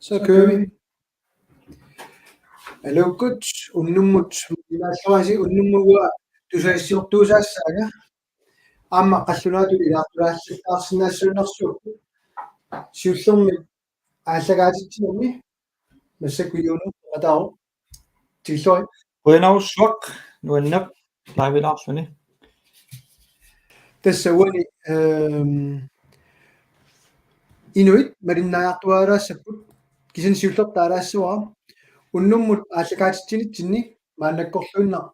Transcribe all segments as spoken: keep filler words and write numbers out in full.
Så kører vi. Aluukkut, unnummut, inaalluaasi unnummut uanga tusagassiortuusaassaanga. Aamma qallunaatut ilaartulaallattaarsinnaassuinersuupput. Siullermik aallakaatitsinermi massakkut Juno peqataavoq. Tikilluarit. Qujanarsuaq, nuanneq live-ilaarluni. Tassa uani, øhm, inuit malinnaajattuaalaassapput, kisianni siullertut taalaassavara. Unnummut aallakaatitsinitsinni maannakkorluinnaq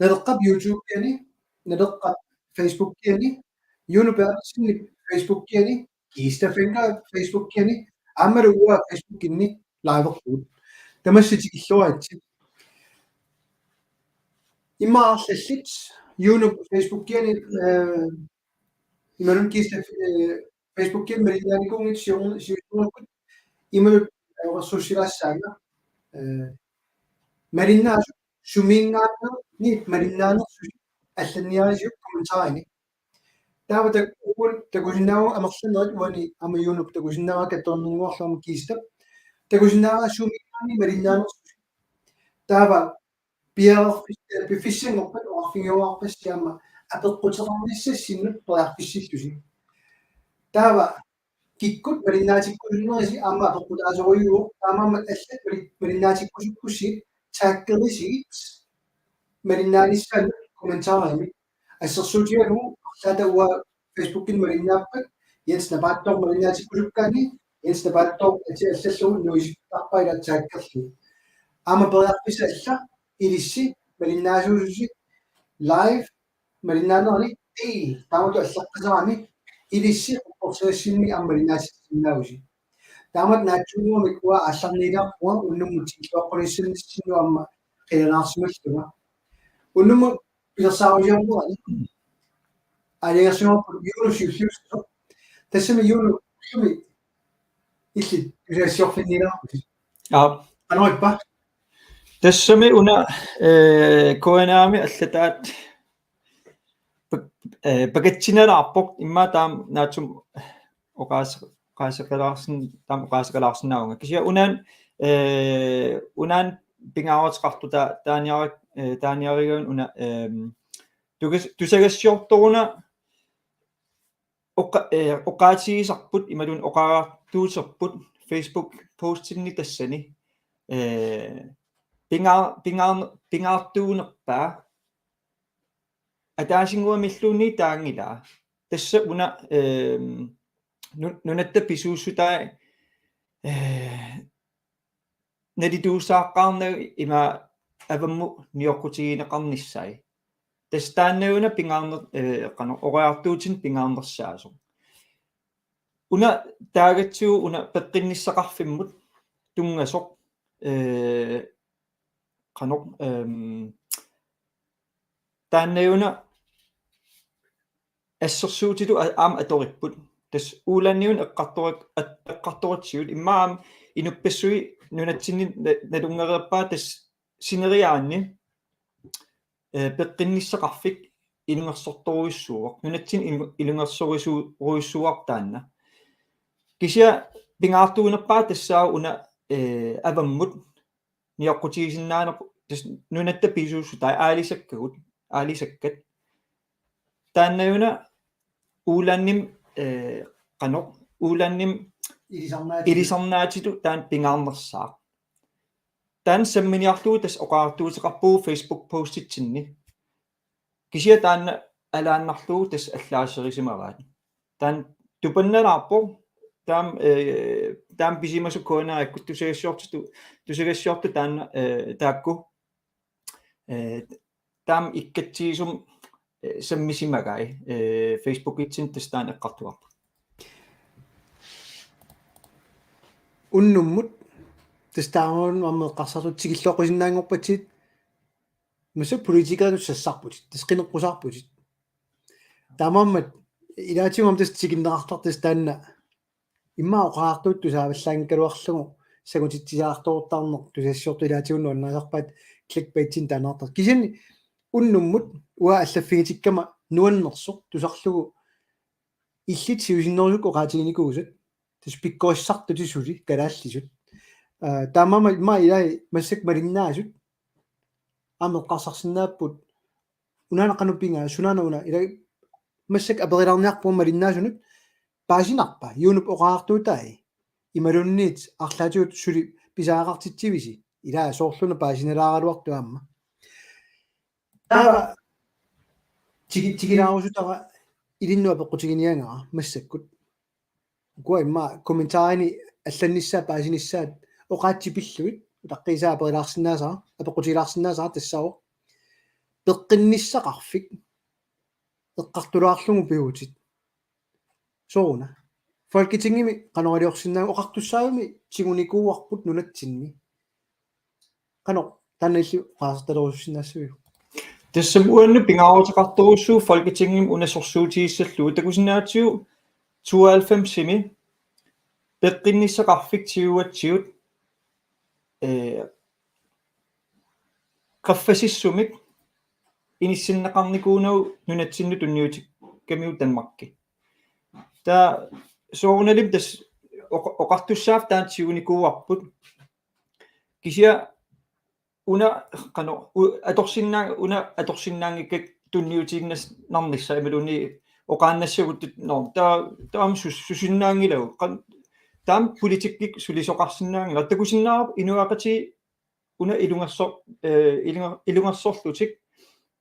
Naleqqap YouTube-iani, Naleqqap Facebook-iani, Juno Berthelsenip Facebook-iani, Kista Fencker Facebook-iani, aammalu uanga Facebook-inni live-erpugut. Tamassi tikilluaritsi. Immaqa arlallit, Juno Facebook-iani, øh, imaluunniit Kista, øh, Facebook-iani malinnaanikuunngitsut siorna-, siornatigut, imaluunniit ajoqersuussilaassaanga, øh, malinnaasut sumiinngaanneerniit malinnaanersusi allanniarisiuk kommentarini. Taava tak-, uagut takusinnaavugut amerlanerit uani aamma Junop takusinnaavaa kattorninnguarlu aamma Kistap. Takusinnaavaa sumiinngaanniit malinnaanersusi. Taava piareerfis-, piffissanngorpat oqarfigiuarpassi aamma apeqquteqarnissassinnut periarfissillusi. Taava kikkut malinnaatikkusunnerisi aamma apeqqutaasorujuuvoq, taamaammat allat mali-, malinnaatikkusukkussigit taggerisigut malinnaanissaannut kommentarimi. Assersuutigalugu arlaata uanga Facebook-imi malinnaappat, Jens Napaattooq malinnaatikkusukkaanni, Jens Napaattooq atia allallugu nuisittarpaa ila taggerlugu. Aamma periarfissaq alla ilissi malinnaasuususi live malinnaanerani del taamatut allaqqasarami ilissi qupporsagassinni aamma malinnaatitsisinnaavusi. Taamatut naatsuuguamik uanga aallarniilaarpunga unnummut tikilluaqqunissannissannut aamma qilanaarsimallunga. Unnummut pilersaarusiornerani aalajangersimavarput Juno siulliussasoq. Tassami Juno ullumi illit tusagassiorfinniilaarputit. Aap. Qanoq ippa? Tassami una, øh, K N R-mi allataat pak-, øh, pakatsinalaarpoq immaqa taama naatsumik oqaase-, oqaaseqalaarsin-, taama oqaaseqalaarsinnaavunga. Kisianni unaana, øh, unaana pingaaruteqartoq taa-, taaniari-, øh, taaniarigavit una, øhm, tugas-, tusagassiortoruna oqa-, øh, oqaatigisarput imaluunniit oqariartuuterput Facebook-postinni tassani, øh, pingaa-, pingaa-, pingaartuunerpaa ataasinnguamilluunniit taanngilaa. Tassa una, øhm, nu-, nunatta pisuussutai, øh, nalituusaaqqaarnagu ima avammut nioqqutigineqarnissai. Tassa taanna una pingaarner-, øh, qanoq oqariartuutinik pingaarnersaasoq. Una taagatsigu una peqqinnissaqarfimmut tunngasoq, øh, qanoq, øhm, taanna una assersuutitut a-, aamma atoripput. Tassa Ålandiuna eqqartorit-, at-, eqqartoritsigut immaqa aamma inuppassuit nunatsinni na-, nalunngereerpaat tassa sineriaanni, øh, peqqinnissaqarfik ilungersortorujussuuvoq. Nunatsinni ilu-, ilungersorusu-, rujussuuarput taanna. Kisianni pingaartuunerpaaq tassaavoq una, øh, avammut nioqqutigisinnaanerput tassa nunatta pisuussutai aalisakkagut, aalisakkat. Taanna una Ålandimi, øh, qanoq, Ålandimi ilisarnaatitut, ilisarnaatitut taanna pingaarnersaaq. Taanna samminiarlugu tassa oqariartuuteqarpugut Facebook-postitsinni. Kisianni taanna alaannarlugu tassa allaaserissimavaat. Taanna tupannalaarpoq, taama, øh, taama pisimasoq K N R-ikkut tusagassiortut, tusagassiortut taanna, øh, taakku, øh, taama ikkatsigisumik, øh, sammisimagai, øh, Facebook-itsinni tassa taanna eqqartugarput. Unnummut tassa taamaalilluni aamma eqqarsartut tikilluaqqusinnaanngorpatsigit, massakkut politikeritut sassarputit, tassa qineqqusaarputit. Taamaammat ilaatigut aamma tassa tikinneqartartoq tassa taanna immaqa oqariartuuttut tusaavallaanngikkaluarlugu sangutitsisaartortarneq tusagassiortut ilaatigut nuannarisarpaat clickbaitinik taannaartartoq. Kisianni unnummut uanga allaffigitikkama nuannersoq tusarlugu illit siusinnerusukkut oqaatiginikuusat. Tassa pikkorissartut suli kalaallisut. Aa, taamaammat immaqa ilai massakkut malinnaasut aamma eqqarsarsinnaapput, unaana qanoq pigaa, sunaana una, ilai massakkut aperilaarniarpunga malinnaasunut: Paasinarpa Junup oqariartuutai? Imaluunniit arlaatigut suli pisariaqartitsivisi? Ilaa soorluna paasinalaaraluartoq aamma. Taava tigi-, tigilaarusutara ilinnut apeqqutiginiagara massakkut. Ukua immaqa kommentarini allannissaat paasinissaat oqaatsit pillugit, utaqqiisaa aperilaarsinnaasara, apeqqutigilaarsinnaasara tassaavoq: Peqqinnissaqarfik eqqartulaarlugu pivutit. Sooruna? Folketingimi qanoq iliorsinnaaviuk? Oqartussaagami tigunikuuarput nunatsinni. Qanoq taanna illit oqaasertalerusussinnaassaviuk? Tassami uannut pingaaruteqartorujussuuvoq Folketingimi una sorsuutigissallugu, takusinnaavarsi tooghalvfemsimi peqqinnissaqarfik tiguatsigut, ee, qaffasissumik inissinneqarnikuunagu nunatsinnut tunniutikkamiuk Danmarki. Taava soorunalimi tassa oq-, oqartussaaffik taanna tigunikuuarput. Kisianni una qanoq u-, atorsinnaa-, una atorsinnaanngikkakku tunniutiinnarnissaq imaluunniit oqaannassaguttut, nå, taava, taava aamma sus-, susinnaanngilagut. Qan-, taama politikkikkut sulisoqarsinnaanngilaq. Takusinnaavarput inuiaqatigiit una ilungerso-, ee, ilunga-, ilungersorlutik,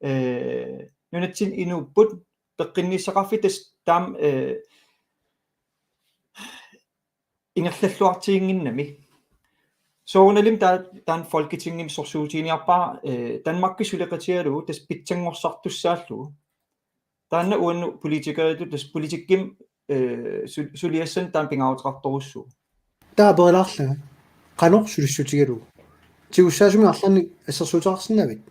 ee, nunatsinni inuupput, peqqinnissaqarfik tassa taama, ee, ingerlalluartiginnginnami. Soorunalimi taa-, taanna Folketingimi sorsuutiginiarpara, ee, Danmarki suleqatigalugu tassa pitsanngorsartussaallugu. Taanna uannut politikeritut tassa politikkimi, ee, su-, suliassanik taanna pingaaruteqartorujussuuvoq. Taava aperilaarlanga: Qanoq sulissutigalugu? Tigussaasumik arlaannik assersuuteqarsinnaavit?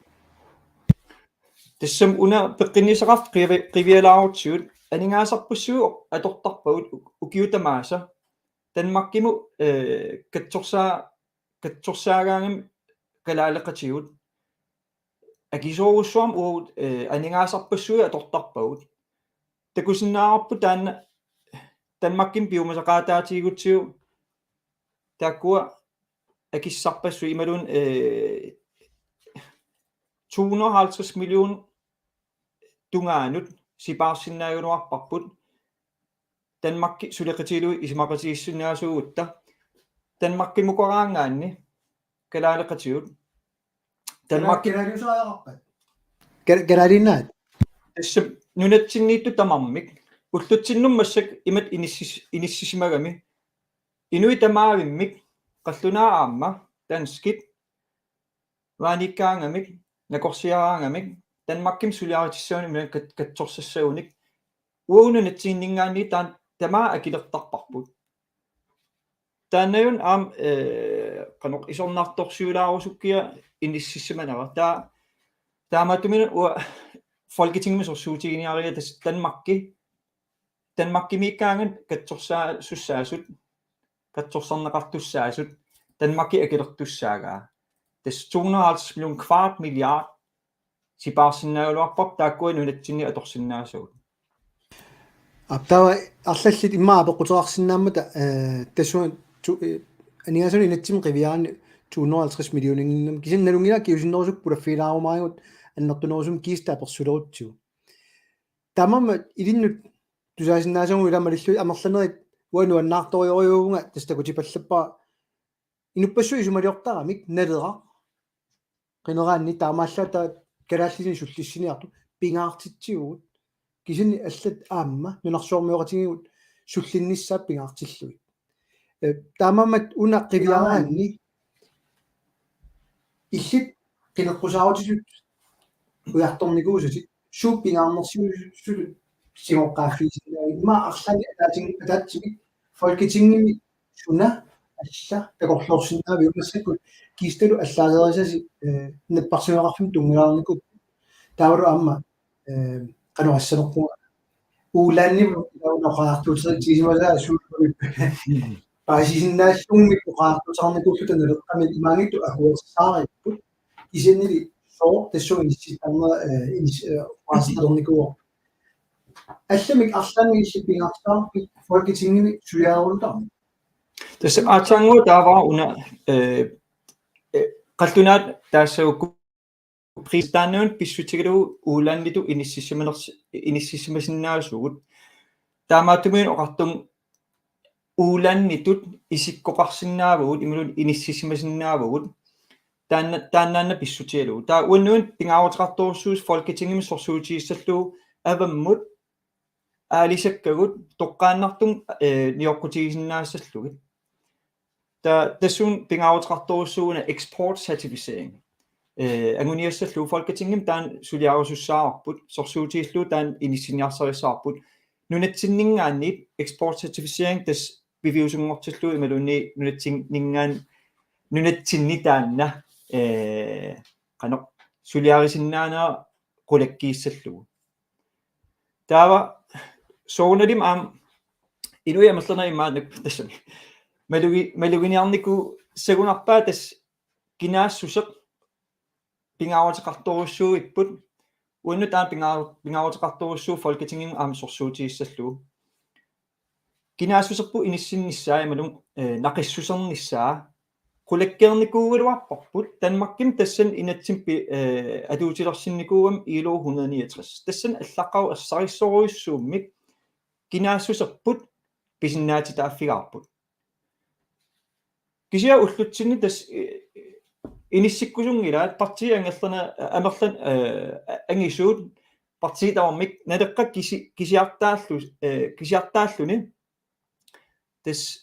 Tassami una peqqinnissaqarfik qivi-, qivialaarutsigu aningaasarpassuit atortarpagut uk-, ukiut tamaasa. Danmarkimut, ee, katsorsaa-, katsorsaagaangami kalaaleqatigut. Akisoorujussuarmik uagut, ee, aningaasarpassuit atortarpagut. Takusinnaavarput taanna Danmarkimi piumasaqaataatigutsigu taakkua akissarpassuit imaluunniit, ee, to hundrede og halvtreds million tungaanut sipaarsinnaagaluarparput. Danmarki suleqatigalugu isumaqatigiissinnaasuugutta. Danmarkimukaraangaanni kalaaleqatigut. Danmarki Kala-, kalaaliusariaqarpat? Kal-, kalaaliinnaat? Tassa nunatsinniittut tamarmik. Ullutsinnut massakkut imatut inissis-, inissisimagami. Inuit tamaavimmik, qallunaat aamma, danskit, uaniikkaangamik, nakorsiaraangamik, Danmarkimi suliaritissaguni una kat-, katsorsassagunik, uagut nunatsinninngaanniit taanna tamaat akilertarparput. Taannajunnga aamma, ee, qanoq isornartorsiulaarusukkiga inississimanera. Taa-, taamaattumik uanga Folketingimi sorsuutiginiariga tassa Danmarki, Danmarkimiikkaangat katsorsaa-, -sussaasut, katsorsarneqartussaasut, Danmarki akilertussaagaa. Tassa to hundrede og halvtreds million, kvart milliard, sipaarsinnaagaluarparput taakkua nunatsinni atorsinnaasagut. Aap, taava arlallit immaqa apeqquteqarsinnaammata, ee, tassunga tu-, ee, aningaasanut inatsimmi qiviaraanni to hundrede og halvtreds millioninngimmat. Kisianni nalunngilara kingusinnerusukkut pulaffigilaarumaarigut annertunerusumik kiisami apersulerutsigu. Taamaammat ilinnut tusaasinnaasagut ilaa malillugit amerlanerit uanga nuannaartorujussuuvunga tassa takutipallappara inuppassuit isumaliortaramik Naleraq qineraanni taamaallaat kalaallisut sullissiniartut pingaartitsivugut. Kisianni allat aamma nunarsuarmioqatigiigut sullinnissaat pingaartillugit. Ee, taamaammat una qiviaraanni illit qineqqusaarutitut ujartornikuusatit suut pingaarnersiusutut sigoqqaaffigisinnaavit? Immaqa arlaannik ataatin-, ataatsimik Folketingimi suna alla takorloorsinnaaviuk? Massakkut Kiistalu allaaserisasi, ee, napparsimmaveqarfimmut tunngavigaarnikuupput. Taavalu aamma, ee, qanoq assanerpunga, Uulanni ilauna oqariartuuteqartigisimasaa suut paasisinnaallugit oqariartuuteqarnikuulluta Naleqqami, imaanngitsoq akuersaaripput. Kisiannili sooq tassunga inissittarnera, ee, inis-, ee, oqaasertalernikuuarput. Allamik arlaannik illit pingaartilaarpit Folketingimi suliarerusutarneq? Tassa aatsaannguaq taava una, eh, eh, qallunaat taassagukku pristaannun pissutigalugu ulanitut inissisimanersi-, inissisimasinnaasugut. Taamaattumik oqartunga ulanitut isikkoqarsinnaavugut, imaluunniit inissisimasinnaavagut. Taanna, taannaanna pissutigalugu. Taava uannut pingaaruteqartorujussuusoq Folketingimi sorsuutigissallugu avammut aalisakkagut toqqaannartumik, eh, nioqqutigisinnaassallugu. Ta-, tassuuna pingaaruteqartorujussuuvoq una eksportcertificering. Eh, anguniassallugu Folketingimi taanna suliarisussaavarput, sorsuutigissallugu taanna inissiniarsarissavarput. Nunatsinninngaanniit eksportcertificering tassa piviusunngortillugu imaluunniit nunatsinninngaanniit, nunatsinni taanna, eh, qanoq suliarisinnaanera qulakkiissallugu. Taava soorunalimi aamma inuit amerlanerit imaannak tassami. Malugi-, maluginiarnikuusagunarpaa tassa kinaassuseq pingaaruteqartorujussuuipput. Uannut aamma pingaa-, pingaaruteqartorujussuuvoq Folketingimi aamma sorsuutigissallugu. Kinaassuserput inissinnissaa imaluunniit, eh, naqissusernissaa qulakkeernikuugaluarparput Danmarkimi tassani inatsimmi pi-, eh, atuutilersinnikuugami I L O hundrede niogtres. Tassani allaqqavoq ersarissorujussuummik kinaassuserput pisinnaatitaaffigaarput. Kisianni ullutsinni tassa, eh, inissikkusunngilaat partiit angerlarna-, amerlan-, eh, angisuut partiit tamarmik Naleqqap kisi-, kisiartaallu-, eh, kisiartaalluni tassa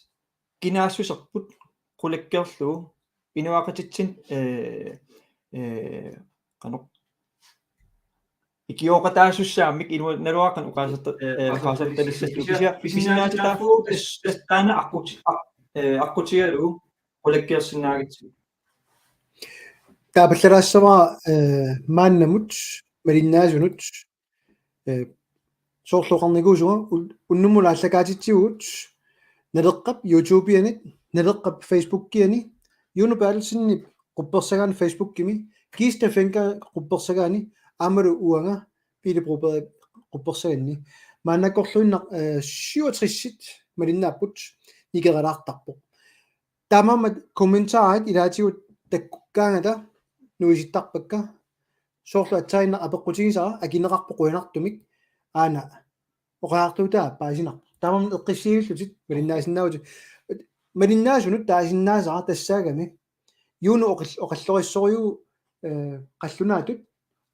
kinaassuserput qulakkeerlugu inuiaqatitsinnut, eh, eh, qanoq ikioqataasussaammik inuit naluara qanoq oqaaserta-, eh, eh, oqaasertalissallugu. Kisianni pisinnaatitaaffigaarput tassa, tassa taanna aqquti-, aq-, eh, aqqutigalugu qulakkeersinnaagatsigu. Taapallalaassavara, eh, maannamut malinnaasunut, eh, soorlu oqarnikuusunga un-, unnummut aallakaatitsivugut Naleqqap YouTube-iani, Naleqqap Facebook-iani, Juno Berthelsenip quppersagaani Facebook-imi, Kista Fencker quppersagaani, aammalu uanga Pele Broberg quppersaganni. Maannakkorluinnaq, eh, syvogtres-it malinnaapput, nikeralaartarpoq. Taamaammat kommentarit ilaatigut takkukkaangata nuisittarpakka. Soorlu aatsaannguaq apeqqutigisara akineqarpoq qujanartumik aana oqariartuutaa paasinarpoq. Taamaammat eqqissivillutit malinnaasinnaavatit. Malinnaasunut taasinnaasara tassaagami Juno oqal-, oqallorissorujuuvoq, eh, qallunaatut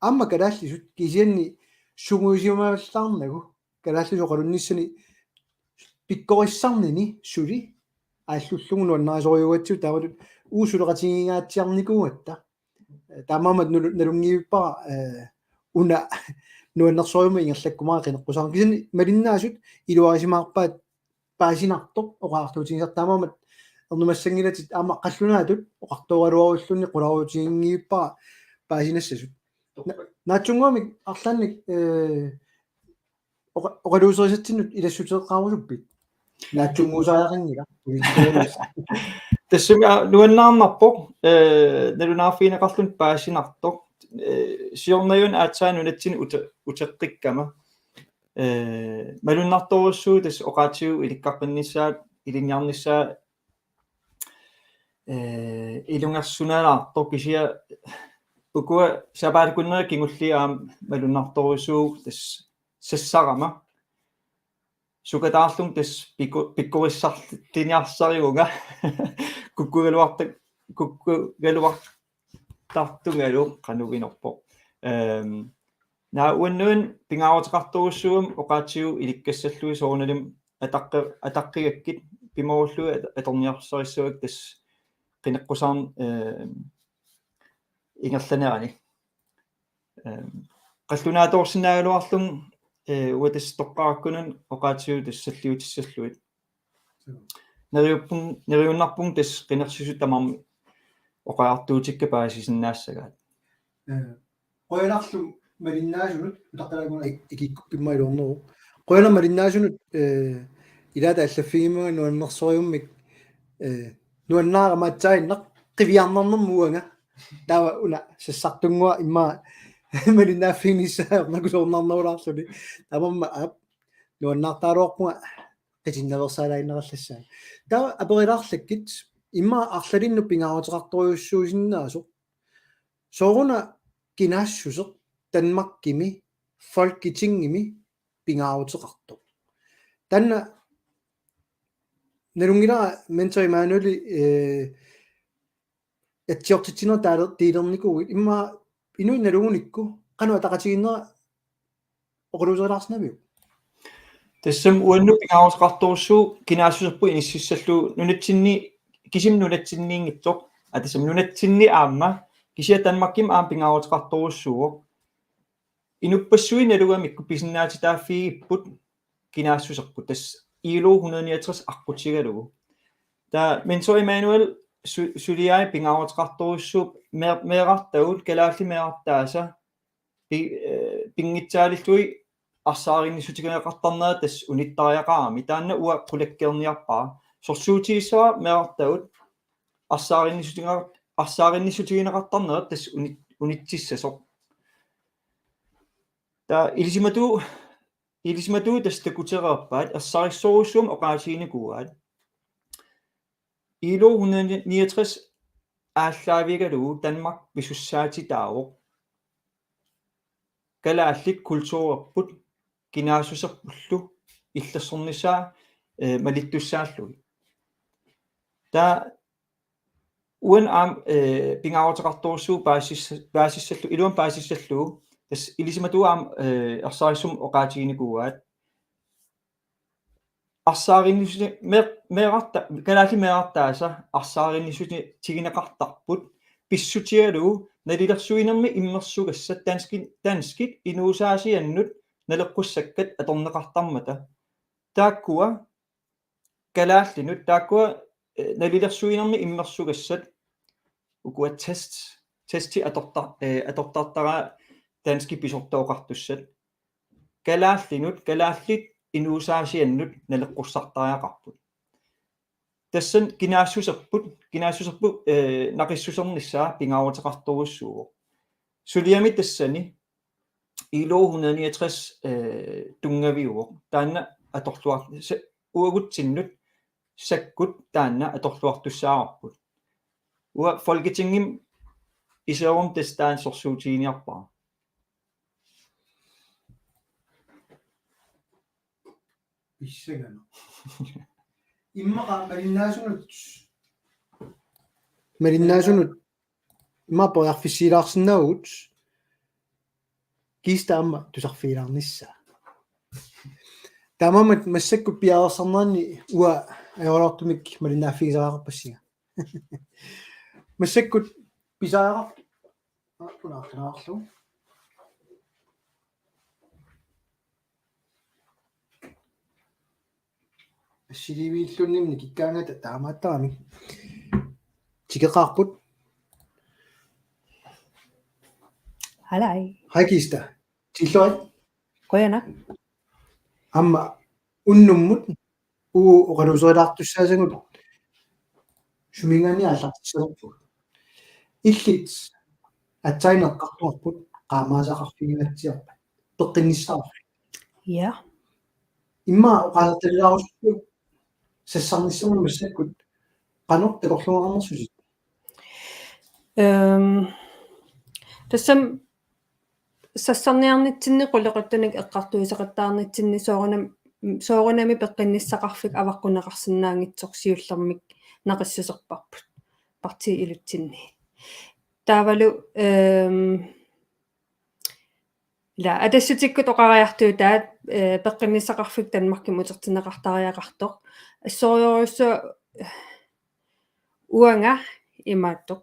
aamma kalaallisut kisianni sungiusimavallaarnagu kalaallisut oqalunnissani pikkorissarnini suli aallullugu nuannarisorujuugatsigu taamatut uagut suleqatigingaatsiarnikuugatta. Taamaammat nalu-, nalunngivippara, eh, una nuannersorujussuarmik ingerlakkumaarpara qineqqusaarneq. Kisianni malinnaasut iluarisimaarpaat paasinartoq oqariartuutigisarput taamaammat ernumassanngilatit aamma qallunaatut oqartooraluarulluni qularuutiginngivippara paasinassasut. Na-, naatsunnguamik arlaannik, eh, oqa-, oqaluuserisatsinnut ilassuteqqaarusuppit? Naatsunnguusariaqanngilaq. Tassami, aa, nuannaarnarpoq, eh, nalunaarfigineqarluni paasinartoq, eh, siornajun aatsaat nunatsinni ute-, uteqqikkama. Eh, malunnartorujussuuvoq tassa oqaatsigut ilikkaqqinnissaat, ilinniarnissaat, eh, ilungersunalaartoq kisianni ukua sapaatip akunneri kingulliit aamma malunnartorujussuuvoq tassa sassarama. Sukataarlunga tassa pikku-, pikkorissarliniarsarivunga. Kukkugaluarta-, kukkugaluartartungalu qanoq inorpoq. Ehm, naa uannut pingaaruteqartorujussuugami oqaatsigut ilikkassallugu soorunalimi ataqqi-, ataqqigakkit pimoorullugu at-, atorniarsarissavakkit tassa qineqqusaarneq, ehm, ingerlanerani. Ehm, qallunaatoorsinnaagaluarlunga, eh, uanga tassa toqqarakkunani oqaatsigut tassa salliutissallugit. Neriuppunga, neriunnarpunga tassa qinersisut tamarmik oqariartuutikka paasisinnaassagaat. Eh, qujanarlu malinnaasunut, utaqqilaarakku ik-, ikikkukku immaqa iluarneruvoq. Qujanaq malinnaasunut, eh, ilaata allaffigimmagu nuannersorujummik, eh, nuannaarama aatsaannguaq qiviarnarnermut uanga. Taava una sassartunnguaq immaqa malinnaaffiginissaa ornakusoornarnerulaarluni. Taamaammat aap nuannaartaraluarpunga qitinnaveersaalaaginnarallassaanga. Taava aperilaarlakkit immaqa arlalinnut pingaaruteqartorujussuusinnaasoq. Sooruna kinaassuseq Danmarkimi Folketingimi pingaaruteqartoq. Taanna nalunngilara Mentor Emanueli, eh, atsiortitsinera taale-, tiilernikuuit immaqa inuit nalugunikku qanoq ataqatigiinnera oqaluuserilaarsinnaviuk? Tassami uannut pingaaruteqartorujussuuvoq kinaassuserput inississallugu nunatsinni, kisimi nunatsinniinngitsoq, aa, tassami nunatsinni aamma, kisianni Danmarkimi aamma pingaaruteqartorujussuuvoq. Inuppassuit nalugamikku pisinnaatitaaffigigipput kinaassuserput, tassa I L O hundrede niogtres aqqutigalugu. Taava Mentor Emanuel su-, suliai pingaaruteqartorujussuuvoq mee-, meerartagut, kalaallit meerartaasa pi-, eh, pinngitsaalillugit arsaarinnissutigineqartarnerat tassa unittariaqarami. Taanna uanga qulakkeerniarpara. Sorsuutigissavara meerartagut arsaarinnissutigineqar-, arsaarinnissutigineqartarnerat tassa uni-, unitsissasoq. Taava ilisimatu-, ilisimatuut tassa takutereerpaat, ersarissorujussuarmik oqaatiginikuuaat. I L O hundrede niogtres aallaavigalugu Danmark pisussaatitaavoq kalaallit kulturerput kinaassuserpullu illersornissaa, eh, malittussaallugit. Taava uani aamma, eh, pingaaruteqartorujussuuvoq paasissa-, paasissallu-, iluamik paasissallugu, tassa ilisimatuut aamma, eh, ersarissumik oqaatiginikuuaat. Arsaarinnissut-, mee-, meerarta-, kalaallit meerartaasa arsaarinnissutigineqartarput pissutigalugu nalilersuinermi immersugassat danski-, danskit inuusaasiannut naleqqussakkat atorneqartarmata. Taakkua kalaallinut, taakkua, eh, nalilersuinermi immersugassat, ukua test, testi atorta-, eh, atortartaraat danskit pisortat oqartussat. Kalaallinut, kalaallit inuusaasiannut naleqqussartariaqarput. Tassani kinaassuserput, kinaassuserput, eh, naqissusernissaa pingaaruteqartorujussuuvoq. Suliami tassani I L O hundrede niogtres, eh, tunngaviuvoq. Taanna atorluar-, se-, uagutsinnut sakkut taanna atorluartussaavarput. Uanga Folketingimi iseruma tassa taanna sorsuutiginiarpara. Pissanganaq. Immaqa malinnaasunut. Malinnaasunut. Immaqa periarfissiilaarsinnaavugut. Kiista aamma tusarfigilaarnissaa. Taamaammat massakkut piareersarneranni uanga ajoraluartumik malinnaaffigisariaqarpassinga. Massakkut pisariaqar-, aa, una arfineq-marluk. Assiliiviillunni nikikkaangata taamaattarami. Tikeqaarput. Halai. Hej Kista. Tiilluarit. Qujanaq. Aamma unnummut uagut oqaluuserilaartussaasagut suminngaanniit aallartissavarput. Illit aatsaat eqqartugarput qaamaasaqarfigingaatsiarpat. Peqqinnissaqarfik. Ja. Immaqa oqaasertalilaarusuppit sassarnissamut massakkut qanoq takorluugaarnersutit? Øhm, tassami sassarniarnitsinni qulequttunik eqqartuisaqattaarnitsinni soorunam-, soorunami peqqinnissaqarfik avaqqunneqarsinnaanngitsoq siullermik naqissuserparput partiit ilutsinni. Taavalu, øhm, ila Atassutikkut oqariartuutaat, eh, peqqinnissaqarfik Danmarkimut utertinneqartariaqartoq. Assorujussuaq, eh, uanga imaattoq.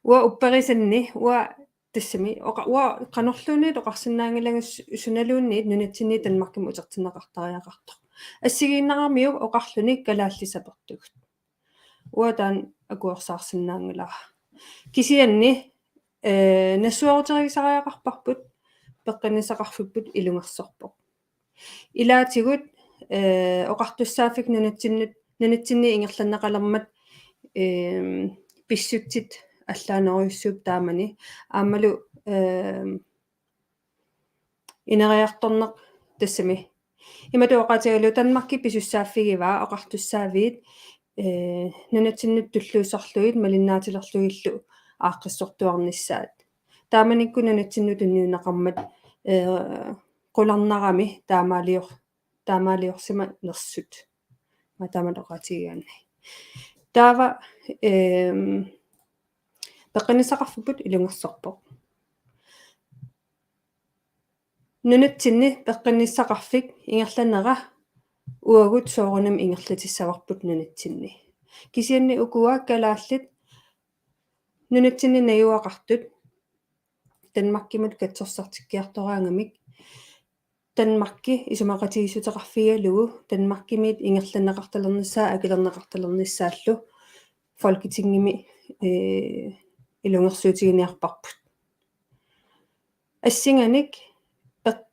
Uanga upperisanni, uanga tassami, oqa-, uanga qanorluunniit oqarsinnaanngilanga su-, sunaluunniit nunatsinniit Danmarkimut utertinneqartariaqartoq. Assigiinnaramiuk oqarluni kalaallit sapertugut. Uanga taanna akuersaarsinnaanngilara. Kisianni, eh, nassueruterigisariaqarparput, peqqinnissaqarfipput ilungersorpoq. Ilaatigut, eh, oqartussaaffik nunatsinnut, nunatsinni ingerlanneqalermat, ehm, pissutsit allaanerujussuupput taamani. Aammalu, ehm, ineriartorneq tassami Imatut oqaatigalugu Danmarki pisussaaffigivaa oqartussaaviit, eh, nunatsinnut tulluussarlugit malinnaatilerlugillu aaqqissortuarnissaat. Taamanikkut nunatsinnut tunniunneqarmat, eh, qularnarami taamaalior-, taamaaliorsimanersut. Maa taamatut oqaatigigaanni. Taava, ehm, peqqinnissaqarfipput ilungersorpoq. Nunatsinni peqqinnissaqarfik ingerlanera uagut soorunami ingerlatissavarput nunatsinni. Kisianni ukua kalaallit nunatsinni najugaqartut Danmarkimut katsorsartikkiartoraangamik Danmarki isumaqatigiissuteqarfigalugu Danmarkimiit ingerlanneqartalernissaa akilerneqartalernissaallu Folketingimi, eh, ilungersuutiginiarparput. Assinganik per-,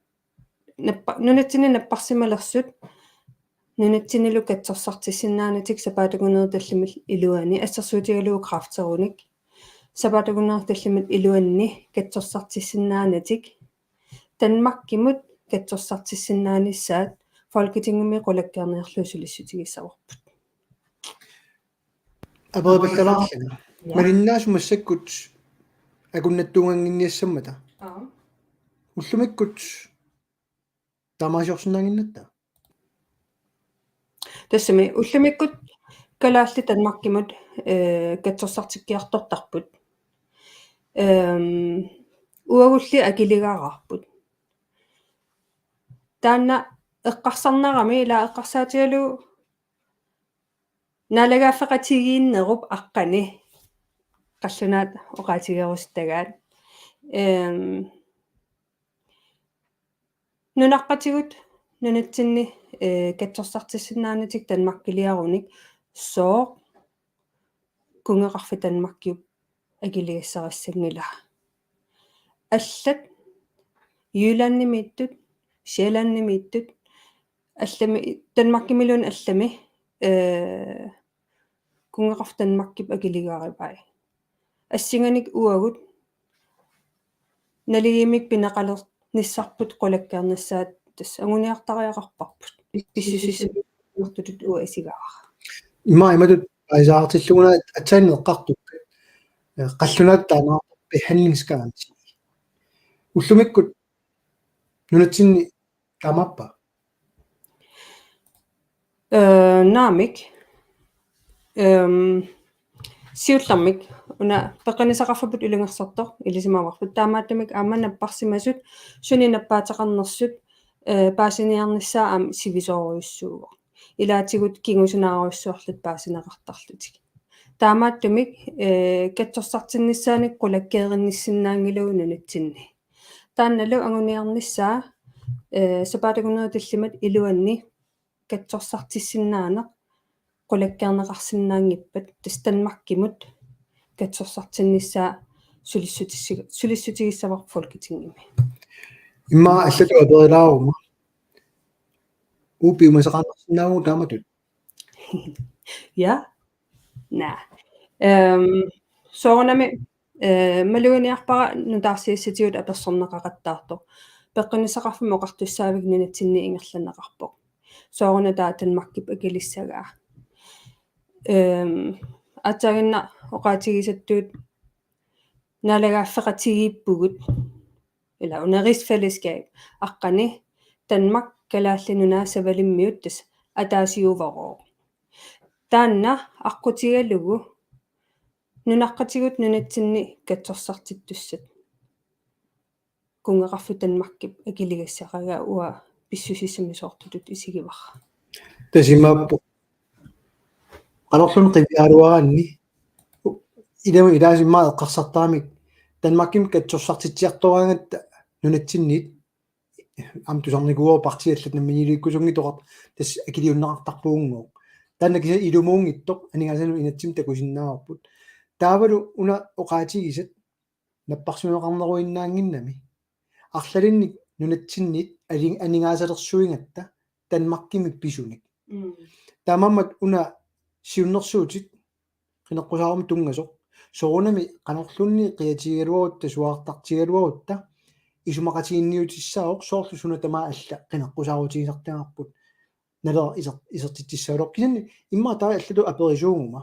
nappa-, nunatsinni napparsimalersut nunatsinnilu katsorsartissinnaanatik sapaatip akunneri tallimat iluanni assersuutigalugu kræfterunik sapaatip akunneri tallimat iluanni katsorsartissinnaanatik Danmarkimut katsorsartissinnaanissaat Folketingimi qulakkeerniarlugu sulissutigissavarput. Aperipallalaarlanga. Ja. Malinnaasut massakkut akunnattuunnginniassammata. Aa. Ullumikkut taamaasiorsinnaannginnatta. Tassami ullumikkut kalaallit Danmarkimut, eh, katsorsartikkiartortarput. Ehm, uagulli akiligaarput. Taanna eqqarsarnarami ila eqqarsaatigalugu naalagaaffeqatigiinnerup aqqani qallunaat oqaatigerusuttagaat. Ehm, nunaqqatigut nunatsinni, eh, katsorsartissinnaanatik Danmarkiliarunik sooq kunngeqarfik Danmarkiup akiligassarissanngilaa. Allat Jyllandimiittut, Sjællandimiittut, allami, Danmarkimiluunniit allami, eh, kunngeqarfik Danmarkip akiligaarivai. Assinganik uagut naligiimmik pineqalernissarput qulakkeernissaat tassa anguniartariaqarparput. Pissusissamisortutut uanga isigaara. Ima imatut paasisaartillugu una aatsaat eqqartukkat, eh, qallunaatut taamaattarpoq behandlingsgaranti. Ullumikkut nunatsinni taamaappa? Eh, naamik. Ehm, siullermik una peqqinnissaqarfipput ilungersortoq ilisimavarput. Taamaattumik aamma napparsimasut sunik nappaateqarnersut, eh, paasiniarnissaa aamma sivisoorujussuuvoq. Ilaatigut kingusinnaarujussuarlutik paasineqartarlutik. Taamaattumik, eh, katsorsartinnissaanik qulakkeerinnissinnaanngilagut nunatsinni. Taannalu anguniarnissaa, eh, sapaatip akunneri tallimat iluanni katsorsartissinnaaneq qulakkeerneqarsinnaanngippat tassa Danmarkimut katsorsartinnissaa sulissutissi-, sulissutigissavarput Folketingimi. Immaqa allatut aperilaaruma. Uagut piumasaqaannarsinnaavugut taamatut. Ja. Naa. Ehm, soorunami, eh, maluginiarpara nutaarsiassatigut apersorneqaqattaartoq. Peqqinnissaqarfimmi oqartussaavik nunatsinni ingerlanneqarpoq. Sooruna taava Danmarkip akilissagaa. Ehm, aatsaaginnaq oqaatigisattut naalagaaffeqatigiippugut. Ila una rigsfællesskab aqqani Danmark, Kalaallit Nunaat, Savalimmiut tassa ataasiuvoq. Taanna aqqutigalugu nunaqqatigut nunatsinni katsorsartittussat kunngeqarfik Danmarkip akiligassaragaa uanga pissusissamisoortutut isigivara. Tassa imaappoq. Qanorluunniit qiviaraluaraanni ilami ilaasa immaqa eqqarsartaramik Danmarkimut katsorsartitsiartoraangatta nunatsinniit aamma tusarnikuuara partiit allat namminiiliikkusunngitsoqartut tassa akiliunneqartarpugunngooq. Taanna kisianni ilumuunngitsoq aningaasanut inatsimmi takusinnaavarput. Taavalu una oqaatigisat napparsimaneqarneruinnaannginnami. Arlalinnik nunatsinniit ali-, aningaasalersuigatta Danmarkimi pisunik. Mm. Taamaammat una siunnersuutit qineqqusaarumik tunngasoq. Soorunami qanorluunniit qiatigigaluarutta, suaartartigigaluarutta, isumaqatiginniutissaavoq, soorlu suna tamaat alla qineqqusaarutigisartagarput Naleraq iser-, isertitsissagaluarpoq. Kisianni immaqa taava allatut aperisuuguma.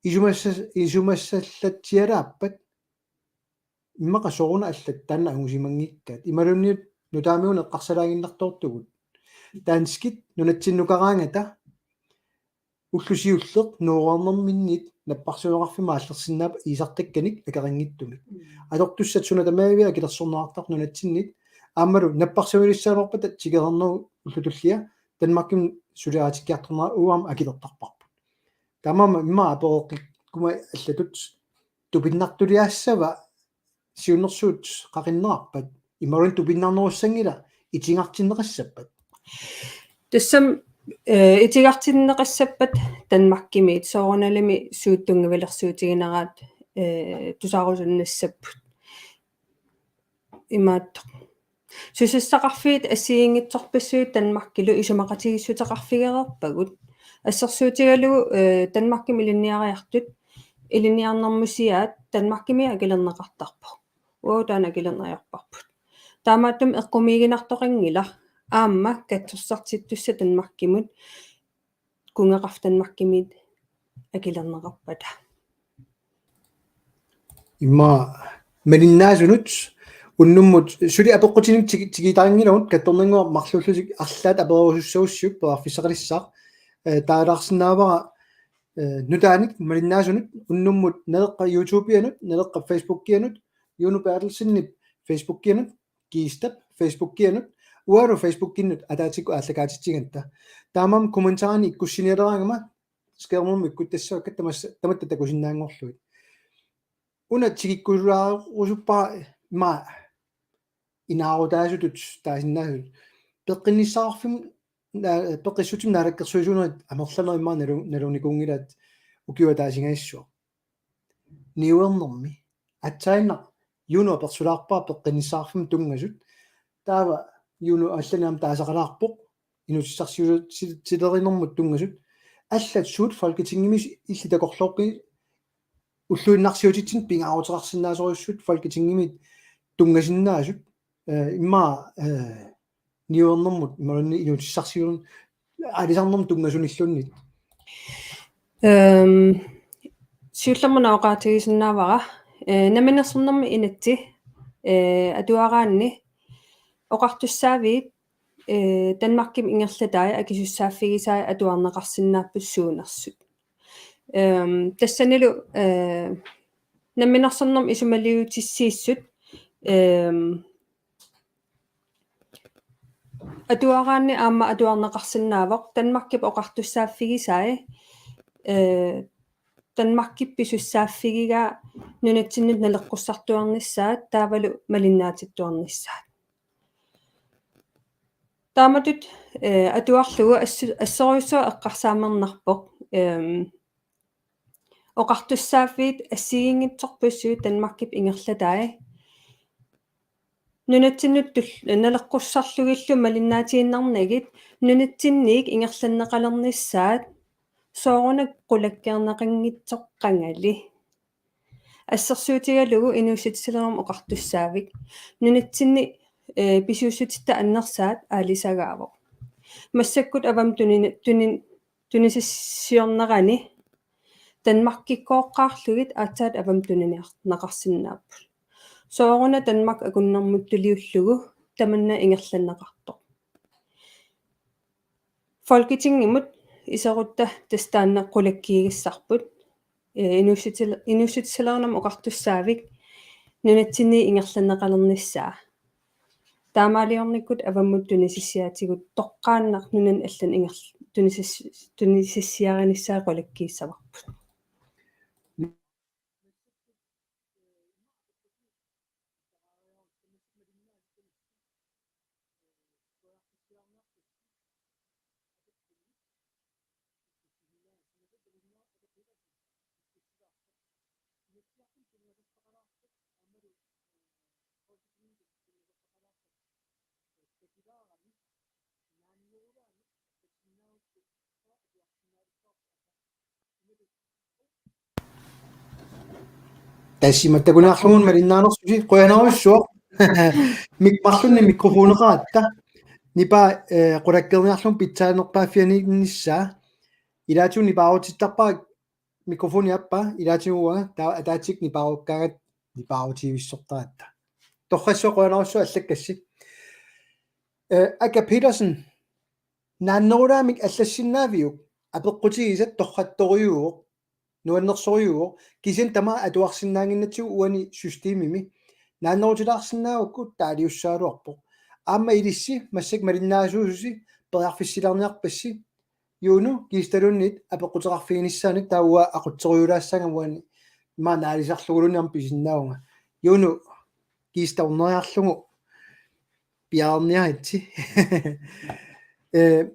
Isumassas-, isumassallatsialaappat immaqa sooruna allat taanna angusimanngikkaat. Imaluunniit nutaamik una eqqarsalaaginnartoortugut. Danskit nunatsinnukaraangata ulloq siulleq nuureernerminnit napparsimmaveqarfimmut aallersinnaapput iisartakkanik akerinngitsumik. Mm. Atortussat suna tamaviat akilersorneqartarput nunatsinnit. Aammalu napparsimmavissaanerpata tikereernerup ullut tullia Danmarkimut suliaritikkiartornerat uagut akilertarparput. Taamaammat immaqa apereqqikkuma allatut tupinnartuliaassava siunnersuut qaqinnerarpat imaluunniit tupinnarnerussanngilaq itigartinneqassappat? Tassami, eh, itigartinneqassappat Danmarkimiit soorunalimi suut tunngavilersuutigineraat, eh, tusarusannassapput. Imaattoq. Susassaqarfiit assigiinngitsorpassuit Danmarkilu isumaqatigiissuteqarfigereerpagut. Assersuutigalugu, eh, Danmarkimi ilinniariartut, ilinniarnermusiaat Danmarkimi akilerneqartarpoq. Uagut taanna akilerneriarparput. Taamaattumik eqqumiiginartoqanngilaq aamma katsorsartittussat Danmarkimut kunngeqarfik Danmarkimiit akilerneqarpata. Immaqa malinnaasunut unnummut suli apeqqutinik tigi-, tigitarinngilagut, kattornannguaq marluullutik arlaat apererusussagussiuk periarfissaqalissaaq, eh, taalaarsinnaavara, eh, nutaanik malinnaasunut unnummut Naleqqap YouTube-ianut, Naleqqap Facebook-ianut, Juno Berthelsenip Facebook-ianut, Kistap Facebook-ianut, uangalu Facebook-innut ataatsikkut aallakaatitsigatta. Taamaammat kommentarini ikkussinialeraangama skærmimi ikkuttassavakka tamas-, tamatta takusinnaanngorlugit. Una tikikkulaarusuppara immaqa inaarutaasutut taasinnaasut. Peqqinnissaqarfimmut naa-, peqqissutsimut naalakkersuisuunerit amerlanerit immaqa nalu-, nalunikuunngilaat ukiup taasingajassua. Niuernermi. Aatsaannaq Juno apersulaarpara peqqinnissaqarfimmut tunngasut. Taava Juno allani aamma taasaqalaarpoq. Inuutissarsiuti-, si-, silerinermut tunngasut. Allat suut Folketingimi illit takorlooqqi ulluinnarsiutitsinni pingaaruteqarsinnaasorujussuit Folketingimi tunngasinnaasut. Eh, immaqa, eh, niuernermut, imaluunniit inuutissarsiornermut, aalisarnermut tunngasunilluunniit. Ehm, siullermik una oqaatigisinnaavara, eh, Namminersornermi Inatsit, eh, atuaraanni oqartussaaviit, eh, Danmarkimi ingerlatai akisussaaffigisai atuarneqarsinnaapput suunersut. Ehm, tassanilu, eh, Namminersornermi isumaliutissiissut, ehm, atuaraanni aamma atuarneqarsinnaavoq Danmarkip oqartussaaffigisai, eh, Danmarkip pisussaaffigigaa nunatsinnut naleqqussartuarnissaat taavalu malinnaatittuarnissaat. Taamatut, eh, atuarlugu assu-, assorujussuaq eqqarsaammernarpoq, ehm, oqartussaaffiit assigiinngitsorpassuit Danmarkip ingerlatai nunatsinnut tul-, naleqqussarlugillu malinnaatiinnarnagit nunatsinniit ingerlanneqalernissaat soorunami qulakkeerneqanngitsoq qangali. Assersuutigalugu inuussutissalerunermut oqartussaavik. Nunatsinni, eh, pisuussutitta annersaat aalisagaavoq. Massakkut avammut tunini-, tunin-, tunisissiornerani Danmarkikkooqqaarlugit aatsaat avammut tuniniar-, neqarsinnaapput. Sooruna Danmark akunnermut tuliullugu tamanna ingerlanneqartoq. Folketingimut iserutta tassa taanna qulakkiigassarput, eh, inuussutil-, inuussutissalerinermut oqartussaavik nunatsinniit ingerlanneqalernissaa. Taamaaliornikkut avammut tunisissiaatigut toqqaannaq nunani allani ingerl-, tunisis-, tunisissiarinissaa qulakkiissavarput. Tassa imatut takuniarlugu malinnaanersusi, qujanarsuaq. Mik-, marlunnik mikrofoneqaratta. Nipaa, eh, qulakkeerniarlugu pitsaanerpaaffianiinnissaa. Ilaatigut nipaarutittarpara mikrofoni aappaa, ilaatigut uanga, taava ataatsikkut nipaarukkaangat nipaarutivissortaratta. Torrassuaq qujanarsuaq allakkassi. Eh, Aka Petersen, naannerulaamik allassinnaaviuk, apeqqutigisat torrattorujuuvoq, nuannersorujuuvoq, kisianni tamaat atuarsinnaannginnatsigu uani systemimi. Naannerutilaarsinnaagukku taaliussagaluarpoq. Aamma ilissi massakkut malinnaasuususi periarfissilaarniarpassi, Juno Kiistaluunniit apeqquteqarfiginissaanut, taava aqutserujulaassaanga uani, immaqa naalisarluguluunniit aamma pisinnaavunga. Juno Kiista orneriarlugu piaarniaritsi. Eh,